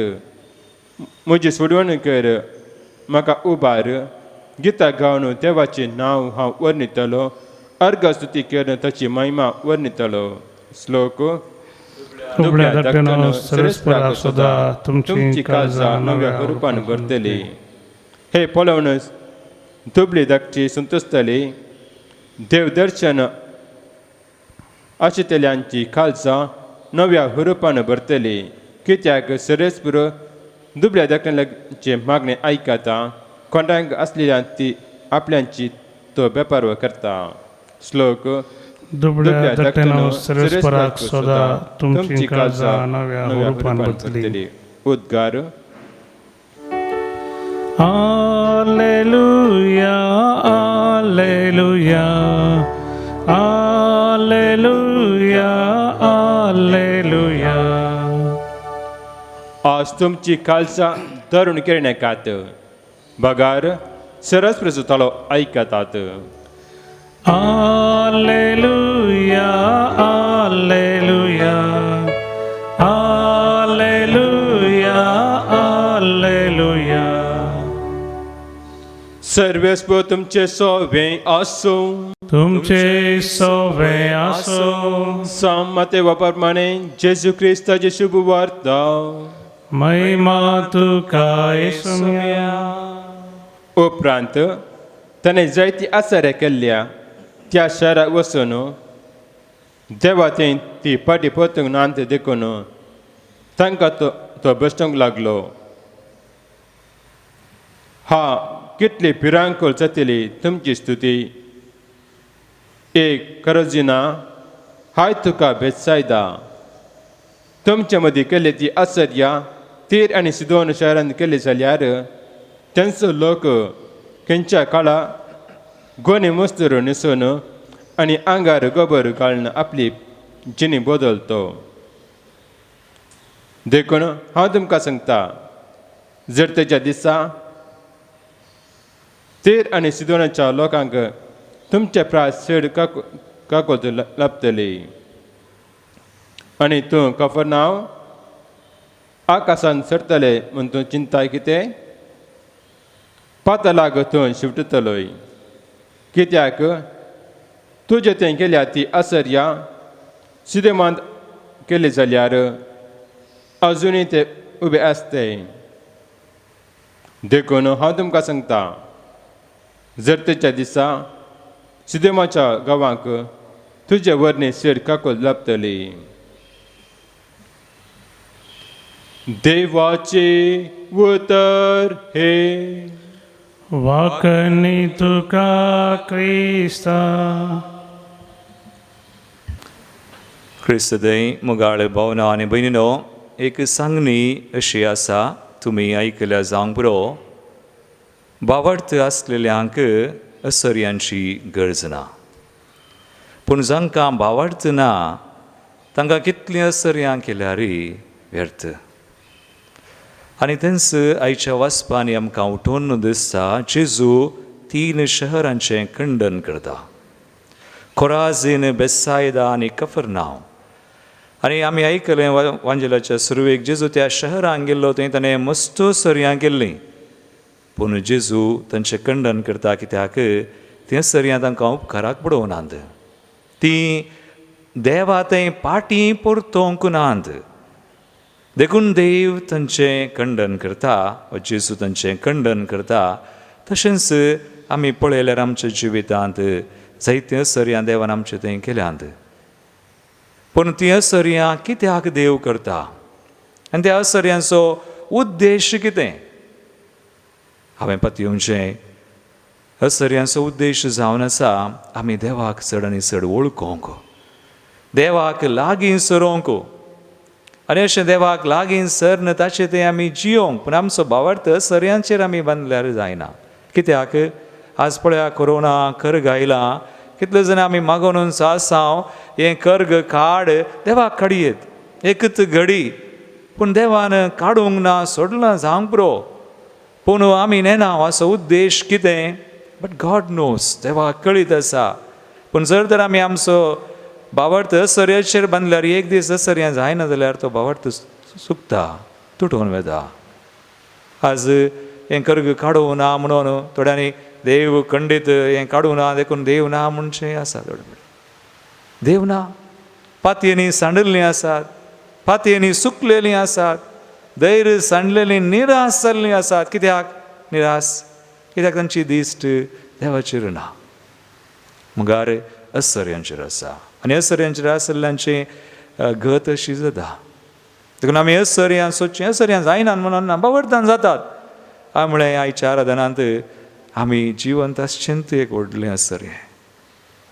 म्हजी सोडवण कर, म्हाका उबार. गितां गावन देवाचें नांव हांव वर्णितलो, अर्घ स्तुती करून ताची महिमा वर्णितलो. श्लोक. दुबळ्या धाकट्यानो सरस्पराक सोदा, तुमची काळजां नव्या रुपान भरतली. हे पळोवन दुबळी धाकटी संतोशतली. देव दर्शन आशितल्यांची काळजां नव्या हुरुपान भरतली, कित्याक सरस्पुर दुबळ्या धाकट्यांचे मागणें आयकता, कोंडांक आसलेल्या ती आपल्यांची तो बेपारव करता. श्लोक. दुबळ्या धाकट्यानो सरस्पराक सोदा, तुमची काळजां नव्या हुरुपान भरतली. उद्गार. Alleluia, Alleluia, Alleluia, Alleluia. आज तुमची काळजां धरून केरण्याकात, बगार सरस प्रसुतालो आयकतात. Alleluia, Alleluia, Alleluia, Alleluia. सर्वेस्पो तुमचे सोवे आसूं. तुमचे सोवे आसो. सामते वापरमाने जेजू क्रिस्ताची शुभ वार्ता. महिमा तुका येसुम्या. उपरांत ताणें जायती आचार्य केल्ल्या त्या शाराक वचून देवा थंय ती फाटी परतूंक नात देखून तांकां तो तो बेश्टूंक लागलो. हा, कितली भिरांकूळ जातली तुमची स्तुती! एक करोजिना, हाय तुका बेसायदा! तुमचे मदीं केल्ली ती आसर्या तीर आनी सिदोन शारांत केल्ली जाल्यार तांचो लोक खंयच्या काळा गोने मस्तूर न्हेसून आनी आंगार गोबर घालून आपली जिणी बदलतो. देखून हांव तुमकां सांगता, जर तेच्या दिसा तीर आनी सिदोनाच्या लोकांक तुमचे प्रास चड काकोत लाबतली. आनी तूं कफरनांव, आकाशान सरतले म्हूण तूं चिंताय कितें? पातलाक तूं शिवटतलोय, कित्याक तुजें तें केल्या ती आसर्या सिदेमांत केली जाल्यार अजुनूय ते उबे आसते. देखून हांव तुमकां सांगता, जर तेच्या दिसा सिदेमाच्या गांवांक तुजे वरणी चड काकोल लाबतली. देवाचे उतर हे. वाकणी तुका क्रिस्ता. क्रिस्तदय मुगाळ भावना आनी भयणीनो, एक सांगणी अशी आसा, तुमी आयकल्या जावंक पुरो. बावडत आसलेल्यांक असर्यांची गरज ना, पूण जांकां बावडत ना तांकां कितलीं असर्यां केल्यार व्यर्थ. आनी तेंच आयच्या वाचपांनी आमकां उठोवन दिसता, जेजू तीन शहरांचें खंडन करता, खोराजीन, बेसायदा आनी कफरनांव. आनी आमी आयकलें वांजेलाच्या सुरवेक जेजू त्या शहरांत गेल्लो, थंय ताणें मस्त सरयां केल्लीं, पूण जेजू तांचें खंडन करता, कित्याक तीं सरयां तांकां उपकाराक पडोवनात, तीं देवा थंय पाटी परतोवंक नात. देखून देव तांचें खंडन करता वा जेजू तांचें खंडन करता. तशेंच आमी पळयल्यार आमच्या जिवितांत जायतीं असर्यां देवान आमचे थंय केल्यांत, पूण तीं असर्यां कित्याक देव करता आनी त्या असर्यांचो उद्देश कितें? हांवें पत्योवचें असर्यांचो उद्देश जावन आसा आमी देवाक चड आनी चड वळखोंक, देवाक लागीं सरोंक, आनी अशें देवाक लागीं सरन ताचें तें आमी जियोंक. पूण आमचो भावार्थ सर्यांचेर आमी बांदल्यार जायना, कित्याक आज पळया कोरोना कर्ग आयला, कितले जाण आमी मागोवन सासांव हें कर्ग काड, देवाक काडयेत एकच घडी, पूण देवान काडूंक ना, सोडलां जावंक पुरो. पूण आमी नेना असो उद्देश कितें? बट गॉड नोज, देवाक कळीत आसा. पूण जर तर आमी आमचो भावार्थ असर्याचेर बांदल्यार एक दीस असर्यां जायना जाल्यार तो भावार्थ सुकता, तुटून वता. आज हें कर्ग काडूं ना म्हणून थोड्यांनी देव खंडीत हें काडूं ना देखून देव ना म्हणचें आसा. थोडे देव ना, पातयेंनी सांडिल्लीं आसात, पातयेंनी सुकलेलीं आसात, धैर्य सांडलेलीं, निराश जाल्लीं आसात. कित्याक निराश? कित्याक तांची दिश्ट देवाचेर ना, मुगार असर्यांचेर आसा. आनी असर्यांचेर आसल्ल्यांची गत अशी जाता. देखून आमी असर्यां सोदचीं, असर्यां जायनात म्हणून ना, बावडतान जातात. हांवें म्हळें आयच्या आराधनांत आमी जिवंत आसचें एक व्हडलें असर्य.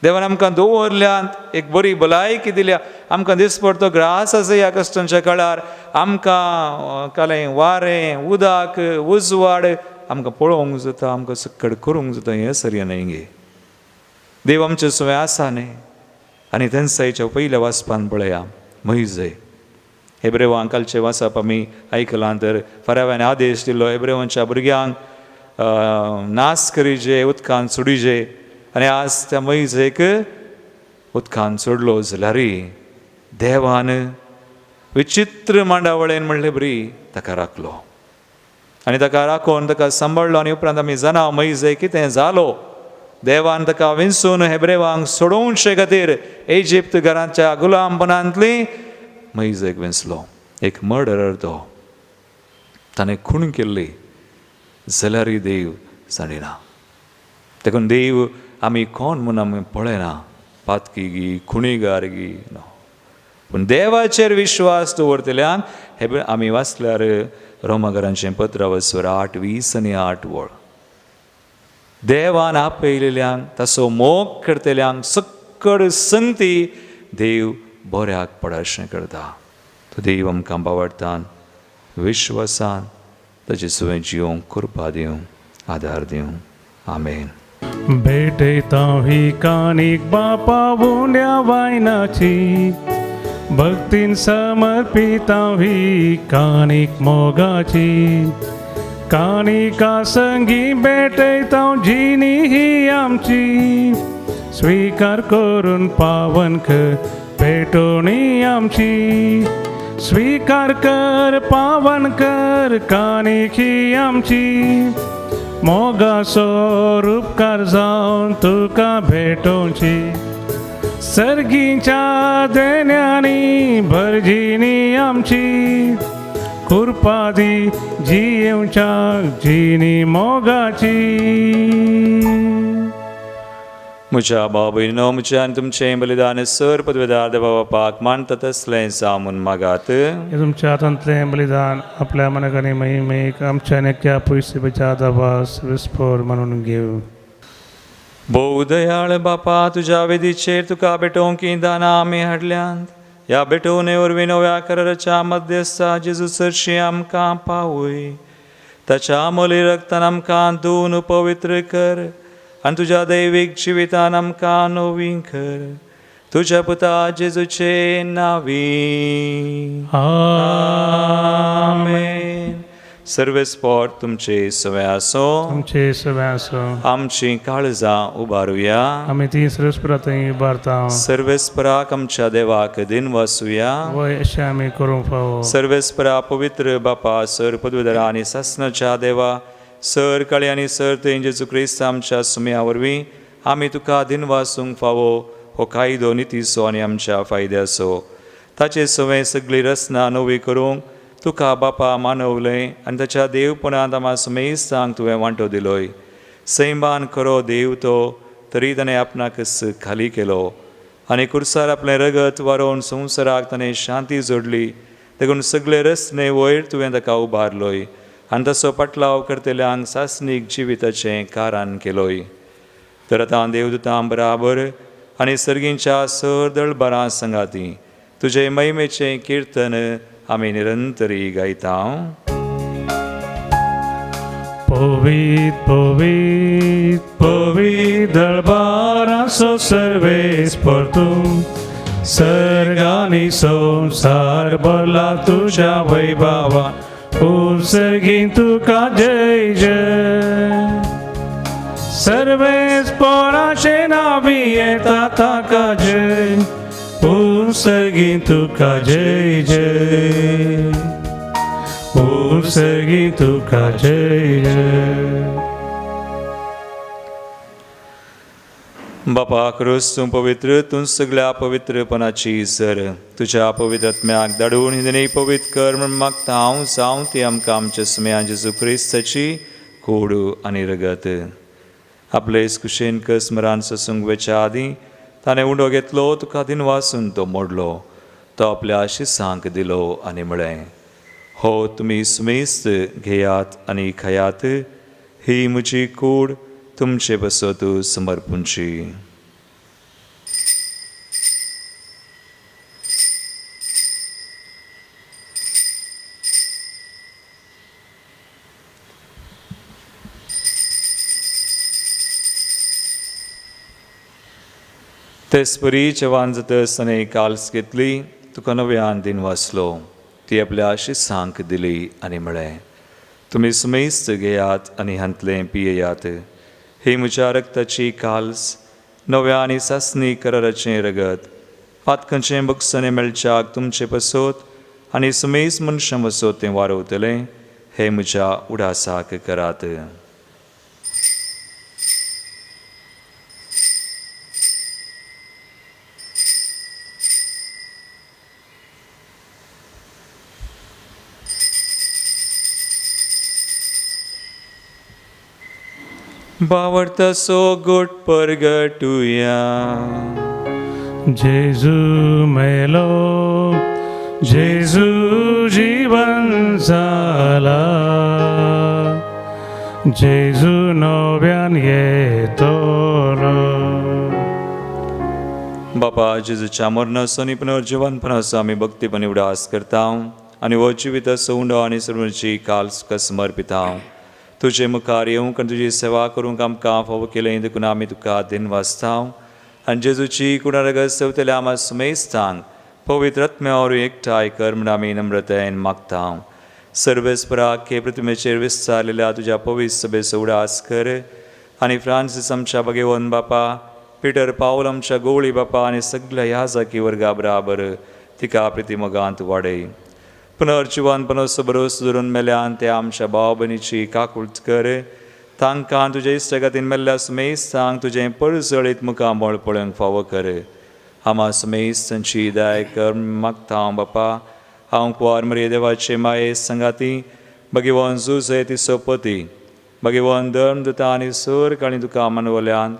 देवान आमकां दवरल्यांत, एक बरी भलायकी दिल्या, आमकां दिसपडतो ग्रास आसा ह्या कश्टांच्या काळार. आमकां कालें वारें, उदक, उजवाड आमकां पळोवंक जाता, आमकां सक्कड करूंक जाता. हें सर्य न्हय गे, देव आमचे सुवें आसा न्ही. आनी तेन्सायच्या पयल्या वाचपान पळया मैजय हेब्रेवांक कालचें वाचप आमी आयकलां. तर फराव्यान आदेश दिलो हेब्रेवांच्या भुरग्यांक नास करीजे, उदकान सोडीजे. आनी आज त्या मैजेक उदकान सोडलो जाल्यार देवान विचित्र मांडावळेन म्हणले बरी ताका राखलो आनी ताका राखून ताका सांबाळ्ळो. आनी उपरांत आमी जाणा मैजे कितें जालो. देवान ताका विंचून हेब्रेवांक सोडोवचे खातीर इजिप्त घराच्या गुलामपणांतली मैजेक विंचलो. एक मर्डरर तो, ताणें खूण केल्ली जाल्यारय देव सांडिना. देखून देव आमी कोण म्हूण आमी पळयना, पातकी गी, खुणीगार गी, नो. पूण देवाचेर विश्वास दवरतल्यान हे आमी वाचल्यार रोमाघरांचें पत्र वसवर 8:20 आनी 8 वळ, देवान आपयलेल्यांक ताचो मोग करतल्यांक सक्कड संगती देव बऱ्याक पडाशें करता. तो देव आमकां बावडटान विश्वासान ताचे सुवें जिवंक कृपा दिवं, आदार दिवं. आमेन. भेटयता ही काणीक बापा उण्या वायनाची, भक्तीन समर्पिता ही काणीक मोगाची. काणिका संगी भेटयता जिणी ही आमची, स्वीकार करून पावन कर भेटोणी आमची. स्वीकार कर पावन कर काणीक ही आमची, मोगाचो रुपकार जावन तुका भेटोवची. सर्गीच्या देण्यांनी भरजिनी आमची, कृपा दी जियेवच्या जिणी मोगाची. म्हज्या भाव भयणीनो, म्हजें आनी तुमचें बलिदान सर पदवेदार देवा बापाक मानता तसलें जावं म्हूण मागात. हे तुमच्या हातांतलें बलिदान आपल्या मनाकानी महिमेक आमच्या नेक्या पयशे दबास विस्फोर म्हणून घेऊ. भोव दयाळ बापा, तुज्या वेदीचेर तुका भेटोवंक हीं दानां आमी हाडल्यांत. ह्या भेटोवणे वरवीं नव्या कराराच्या मध्यस्था जेजू सरशी आमकां पावय. ताच्या मोली रक्तान आमकां धुवन पवित्र कर आनी तुज्या दैवीक जिवितान आमकां नवीं कर. तुज्या पुता जेजूचे नांवी आमेन. सर्वेस्पोर तुमचे सवे आसो, तुमचे सगळे आसो. आमची काळजां उबारुया. आमी ती सर्वस्परा थंय उबारता. सर्वेस्पराक आमच्या देवाक दिन वासुया. वय अशें आमी करूंक फावो. सर्वेस्परा पवित्र बापा, सर पदवीधरा आनी सासणाच्या देवा, सर काळी आनी सर थंय जेजू क्रिस्त आमच्या सुम्या वरवीं आमी तुका दिनवासूंक फावो हो कायदो नितीचो आनी आमच्या फायद्याचो. ताचे सवें सगळी रचना नवी करूंक तुका बापा मानवलें आनी ताच्या देवपणांत आमा सुमेस्तांक तुवें वांटो दिलोय. सैमान खरो देव तो, तरी ताणें आपणाकच खाली केलो आनी कुर्सार आपलें रगत वारोवन संवसाराक ताणें शांती जोडली. देखून सगळे रचने वयर तुवें ताका उबारलोय आनी तसो पाटलाव करतल्यांक सासणीक जिविताचें कारण केलोय. तर आतां देवदूतां बराबर आनी सर्गींच्या सर दळबारां संगाती तुजे महिमेचें किर्तन आमी निरंतरी गायता. पवित पवित पवित दरबाराचो सर्वेस्पर तूं, सर्गांनी संवसार भरला तुज्या वैभवा, सर्गी तुका जय जय. सर्वेस्पराचे नावी येता ताका जय, सर्गी तुका जय जय. सर्गी तुका जय जय. बापा क्रूस तूं पवित्र, तूं सगळ्या पवित्रपणाची सर तुज्या पवित्र आत्म्याक धाडून हिंदनी पवित्र कर म्हूण मागता हांव, जावं ती आमकां आमच्या सुम्या जेजू क्रिस्ताची कोडू आनी रगत. आपले कुशेन कस मरान ससूंक वेच्या आदीं ताणें उंडो घेतलो, तुका दिनवासून तो मोडलो, तो आपल्या शिसांक दिलो आनी म्हळें, हो तुमी सुमेस्त घेयात आनी खायात, ही म्हजी कूड तुमचे बसत समर्पूंची. तेचपरी जेवान जातच ताणें काल्स घेतली, तुका नव्यान दिन वाचलो, ती आपल्या शिसांक दिली आनी म्हळें, तुमी सुमेस्त घेयात आनी हांतलें पियेयात, ही म्हज्या रक्ताची काल्स, नव्या आनी सासणी कराराचें रगत, पातकांचें बक्षणें मेळच्याक तुमचे पसत आनी सुमेस्त मनशां पसत तें वारवतलें, हें म्हज्या उडासाक करात. बावडतासो गोट परगटुया. जेजू मेलो, जेजू जीवन जाला, जेजू नव्यान येतलो. बापा जेजूच्या मरणाचो आनी पुनर्जिवनपणाचो आमी भक्तीपणी उडास करता आनी हो जिविताचो उंडो आनी सर्वांची काल तुका समर्पिता. तुजे मुखार येवंक आनी तुजी सेवा करूंक आमकां फावो केलें देखून आमी तुका दिनवासता आनी जेजूची कुणारगत सेवतल्या आमा सुमेस्तांक पवित्र आत्म्या वरवीं एकठांय कर म्हूण आमी नम्रतायेन मागता. सर्वेस्पराक हे प्रतिमेचेर विस्तारलेल्या तुज्या पवित्र सभेचो उडास कर आनी फ्रांसीस आमच्या भगेवन बापा, पिटर पावल आमच्या गोवळी बापा आनी सगल्या ह्या जाकी वर्गा बराबर तिका प्रितीमोगांत वाडय. पुनर्जिवनपणाचो भरोसो धरून मेल्यान ते आमच्या भाव भयणीची काकूळट कर, तांकां तुजे इश्टागतीन मेल्ल्या सुमेस्तांक तुजें परजळीत मुखामळ पळोवंक फावो कर. आमा सुमेस्तांची दया कर मागता हांव बापा. हांव कुंवार मरिये देवाचे माये संगाती भगवान जुजे ती सोपती भगवान धर्म दुता आनी सोर आनी तुका मनवल्यान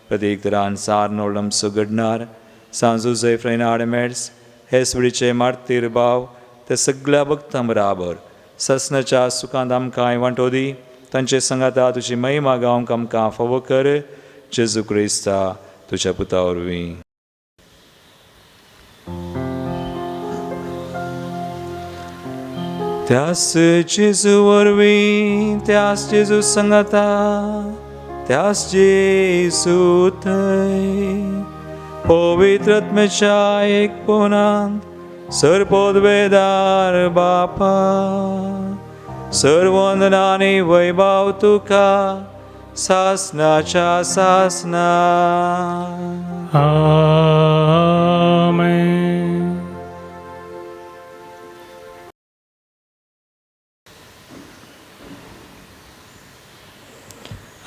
प्रतीक तरान सार नोळमसो घडणार सांजुजे फ्रेनाड मेड्स हे सुडीचे मार्तीर भाव ते सगळ्या भक्तां बराबर ससनाच्या सुखांत आमकां वांटो दी, तांचे संगाता तुजी महिमा गावंक आमकां फावो कर. जेजू क्रिस्ता तुज्या पुता वरवीं. त्यास जेजू वरवीं, त्यास जेजू संगाता, त्यास जेजू थंय पवित्र आत्म्याच्या एकपणांत सर्वोद्वेदार बापा सर्वंदना आनी वैभव तुका सासनाच्या सासना. आमेन.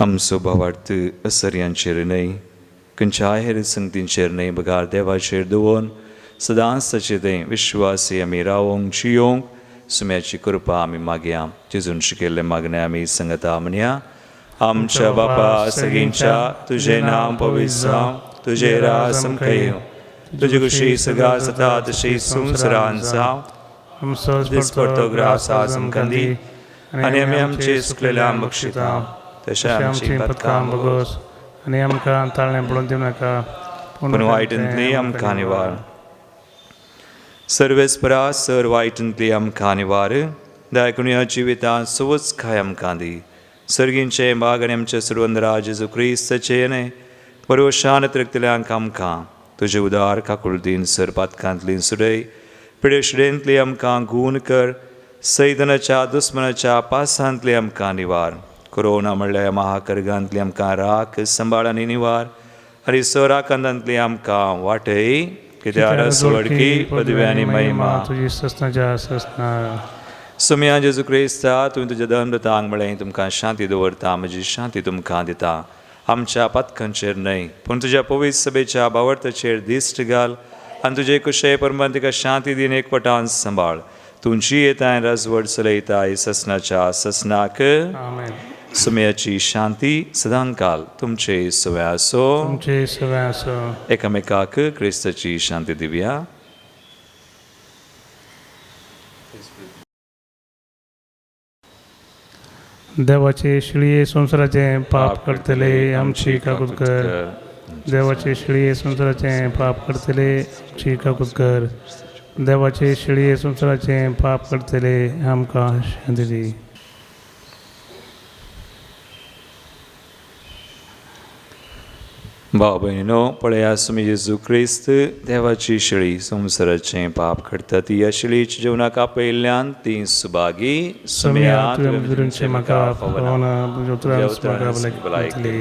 आमचो भावार्थ असर्यांचेर न्हय, खंयच्याय हेर संगतींचेर न्हय, बगार देवाचेर दवरून सदांच ताचे तें विश्वासी आमी रावोंक जियोंक सुम्याची कृपा आमी मागया. जेजून शिकयल्लें मागणें आमी संगता म्हणया. आमच्या बापा सगळींच्या तुजें नांव पवित्र जावं, तुजें राज आमकां येवं, तुजी खुशी सगळ्या जाता तशी संवसारांत जावं. आमचो दिसपडतो ग्रास आज आमकां दी आनी आमी आमचे सुकलेल्या बक्षिता तशें आमची पथकां बगोस आनी आमकां ताळणें पडून दिवं नाका, पूण वायटांतली आमकां निवार. सर्वेस्परा सर वायटांतली आमकां निवार, दयाकून ह्या जिवितांत सवच खाय आमकां दी. सर्गींचे माग आनी आमचे सर्वंदरा जेजू क्रिस्ताचें न्हय बरोशान रक्तल्यांक आमकां तुजे उदार काकुळतीन सर पातकांतली सुरय पिडेशिडेंतली आमकां गूण कर, सैतनाच्या दुस्मनाच्या पासांतली आमकां निवार. कोरोना म्हणल्यार महाकर्गांतली आमकां राख सांबाळ आनी निवार आनी सराकांतांतली आमकां वाटय. कित्याक वडकी पदवी आनी महिमा तुजी ससनाच्या ससना. सोमया जेजू क्रिस्ता तुवें तुज्या दंडतांक म्हळें तुमकां शांती दवरता म्हजी शांती तुमकां दिता. आमच्या पातकांचेर न्हय पूण तुज्या पवित्र सभेच्या भावार्थाचेर दिश्ट घाल आनी तुजे कुशे परमान तिका शांती दीन एकवटान सांबाळ. तुमची येताय राजवट चलयताय ससनाच्या ससनाक. सुमयाची शांती सदांकाल तुमचे सवय आसो. तुमचे सवय आसो. एकामेकाक क्रिस्ताची शांती दिवया. देवाचे शिळये संवसाराचें पाप करतले आमची काकूत कर. देवाचे शिळये संवसाराचें पाप करतले आमची काकूत कर. देवाचे शिळये संवसाराचें पाप करतले आमकां शांती दी. भाव भयणीनो पळया सुमी जेजू क्रिस्त देवाची शिळी संवसाराचें पाप करता ती ह्या शिळीच्या जेवणाक आपयल्ल्यान ती सुभागी. सुमया तुवें म्हाका फावना भलायकी.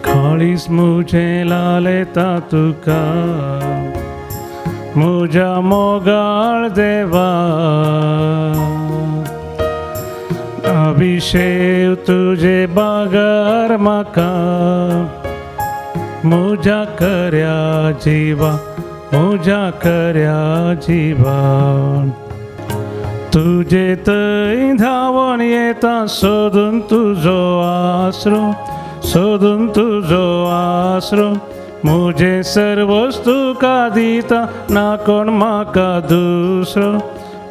काळीज म्हजें लालेता तुका म्हज्या मोगाळ देवा. अभिषेक तुझे बागर म्हाका म्हज्या खऱ्या जिवा म्हज्या खऱ्या जिवा. तुजे थंय धांवून येता सोदून तुजो आसरो सोदून तुजो आसरो. म्हजें सर्वस तुका दिता ना कोण म्हाका दुसरो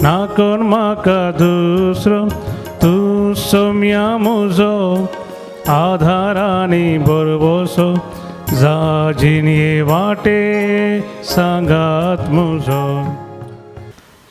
ना कोण म्हाका दुसरो. तूं सोम्या म्हजो आधार आनी भरवसो जा जिणये वाटे सांगात म्हजो.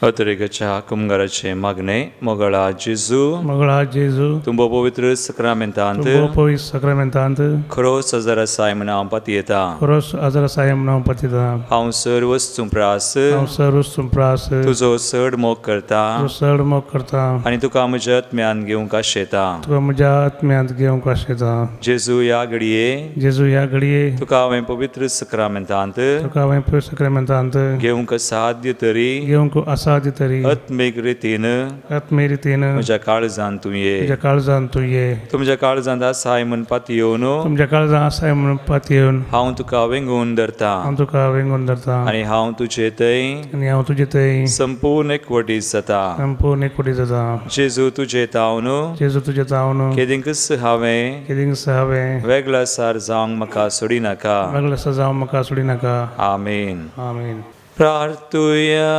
अतरेकच्या कुमगाराचें मागणें. मोगळा जेजू मोगळा जेजू तुमचो पवित्र सक्रामेंतांत पवित्र सक्रामेंतांत खरोच आजार आसाय म्हूण हांव पातयेता. खरोच आजार आसाय म्हूण हांव पातयेता. हांव सर वस्तू प्रास हांव सर वस्तू प्रास तुजो चड मोग करता चड मोग करता आनी तुका म्हज्या आत्म्यान घेवंक आशेता. तुका म्हज्या आत्म्यांत घेवंक आशेता. जेजू ह्या घडये जेजू ह्या घडये तुका हांवें पवित्र सक्रामेंतांत तुका हांवें पवित्र सक्रामेंतांत घेवंक असाध्य तरी घेवंक असाध्य तरी आत्मीक रितीन आत्मीक रितीन म्हज्या काळजांत तूं ये म्हज्या काळजांत तूं ये. तुमच्या काळजांत आसाय म्हूण पातयेवन तुमच्या काळजांत आसाय म्हूण पातयेवन हांव तुका वेंगून धरता हांव तुका वेंगून धरता आनी हांव तुजे थंय आनी हांव तुजे थंय संपूर्ण एकवटीत जाता संपूर्ण एकवटीत जाता. जेजू तुजे तावन जेजू तुजे तावन केदिंकच हांवें केदिंकच हांवें वेगळा सार जावंक म्हाका सोडिनाका वेगळा सार जावंक म्हाका सोडिनाका. आमेन. आमेन. प्रार्थुया.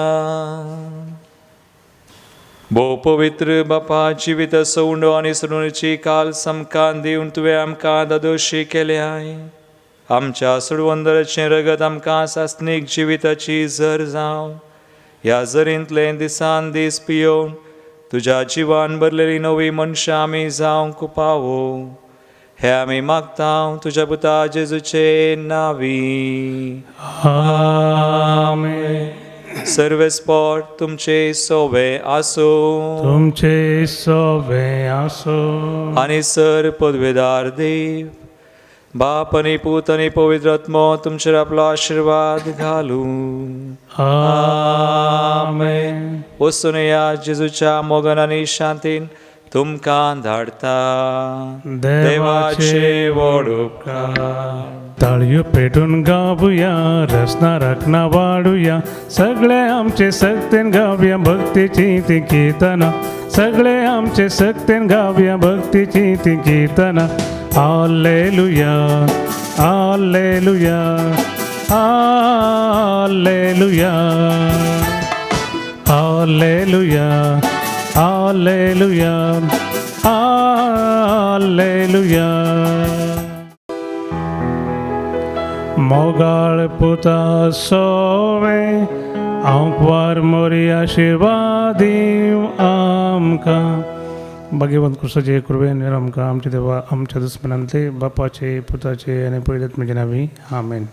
भोव पवित्र बापा जिविताचो उंडो आनी सोडवणेची काल समकान दिवन तुवें आमकां दादोशी केल्याय. आमच्या सोडवंदराचें रगत आमकां सासणीक जिविताची जर जावं. ह्या जरींतलें दिसान दीस पियोवन तुज्या जिवान भरलेली नवी मनशां आमी जावंक पावो हे आमी मागता तुज्या पुता जेजूचे नांवी. आमेन. सर्वेस्पोर तुमचे सोवे आसूं तुमचे सोवे आसूं. आनी सर पदवेदार देव बाप आनी पूत आनी पवित्र आत्मो तुमचेर आपलो आशिर्वाद घालूं. आमेन. वचून या जेजूच्या मोगान आनी शांतीन तुमकां धाडटा. देवाचे व्हड उपकार. ताळयो पेटून गावया रसना राखना वाडुया सगळे आमचे सक्तेन गावया भक्तीची ती कीर्तनां सगळे आमचे सक्तेन गावया भक्तीची ती कीर्तनां. Hallelujah hallelujah hallelujah hallelujah hallelujah hallelujah. मोगाळ पुता सोवे आंकवार मोरी आशिर्वाद दीव आमकां. भाग्यवंत कुसाचे कृपेन आमकां आमच्या देवा आमच्या दुस्मनांतले बापाचे पुताचे आनी पयलेच म्हजे नांवी. आमेन.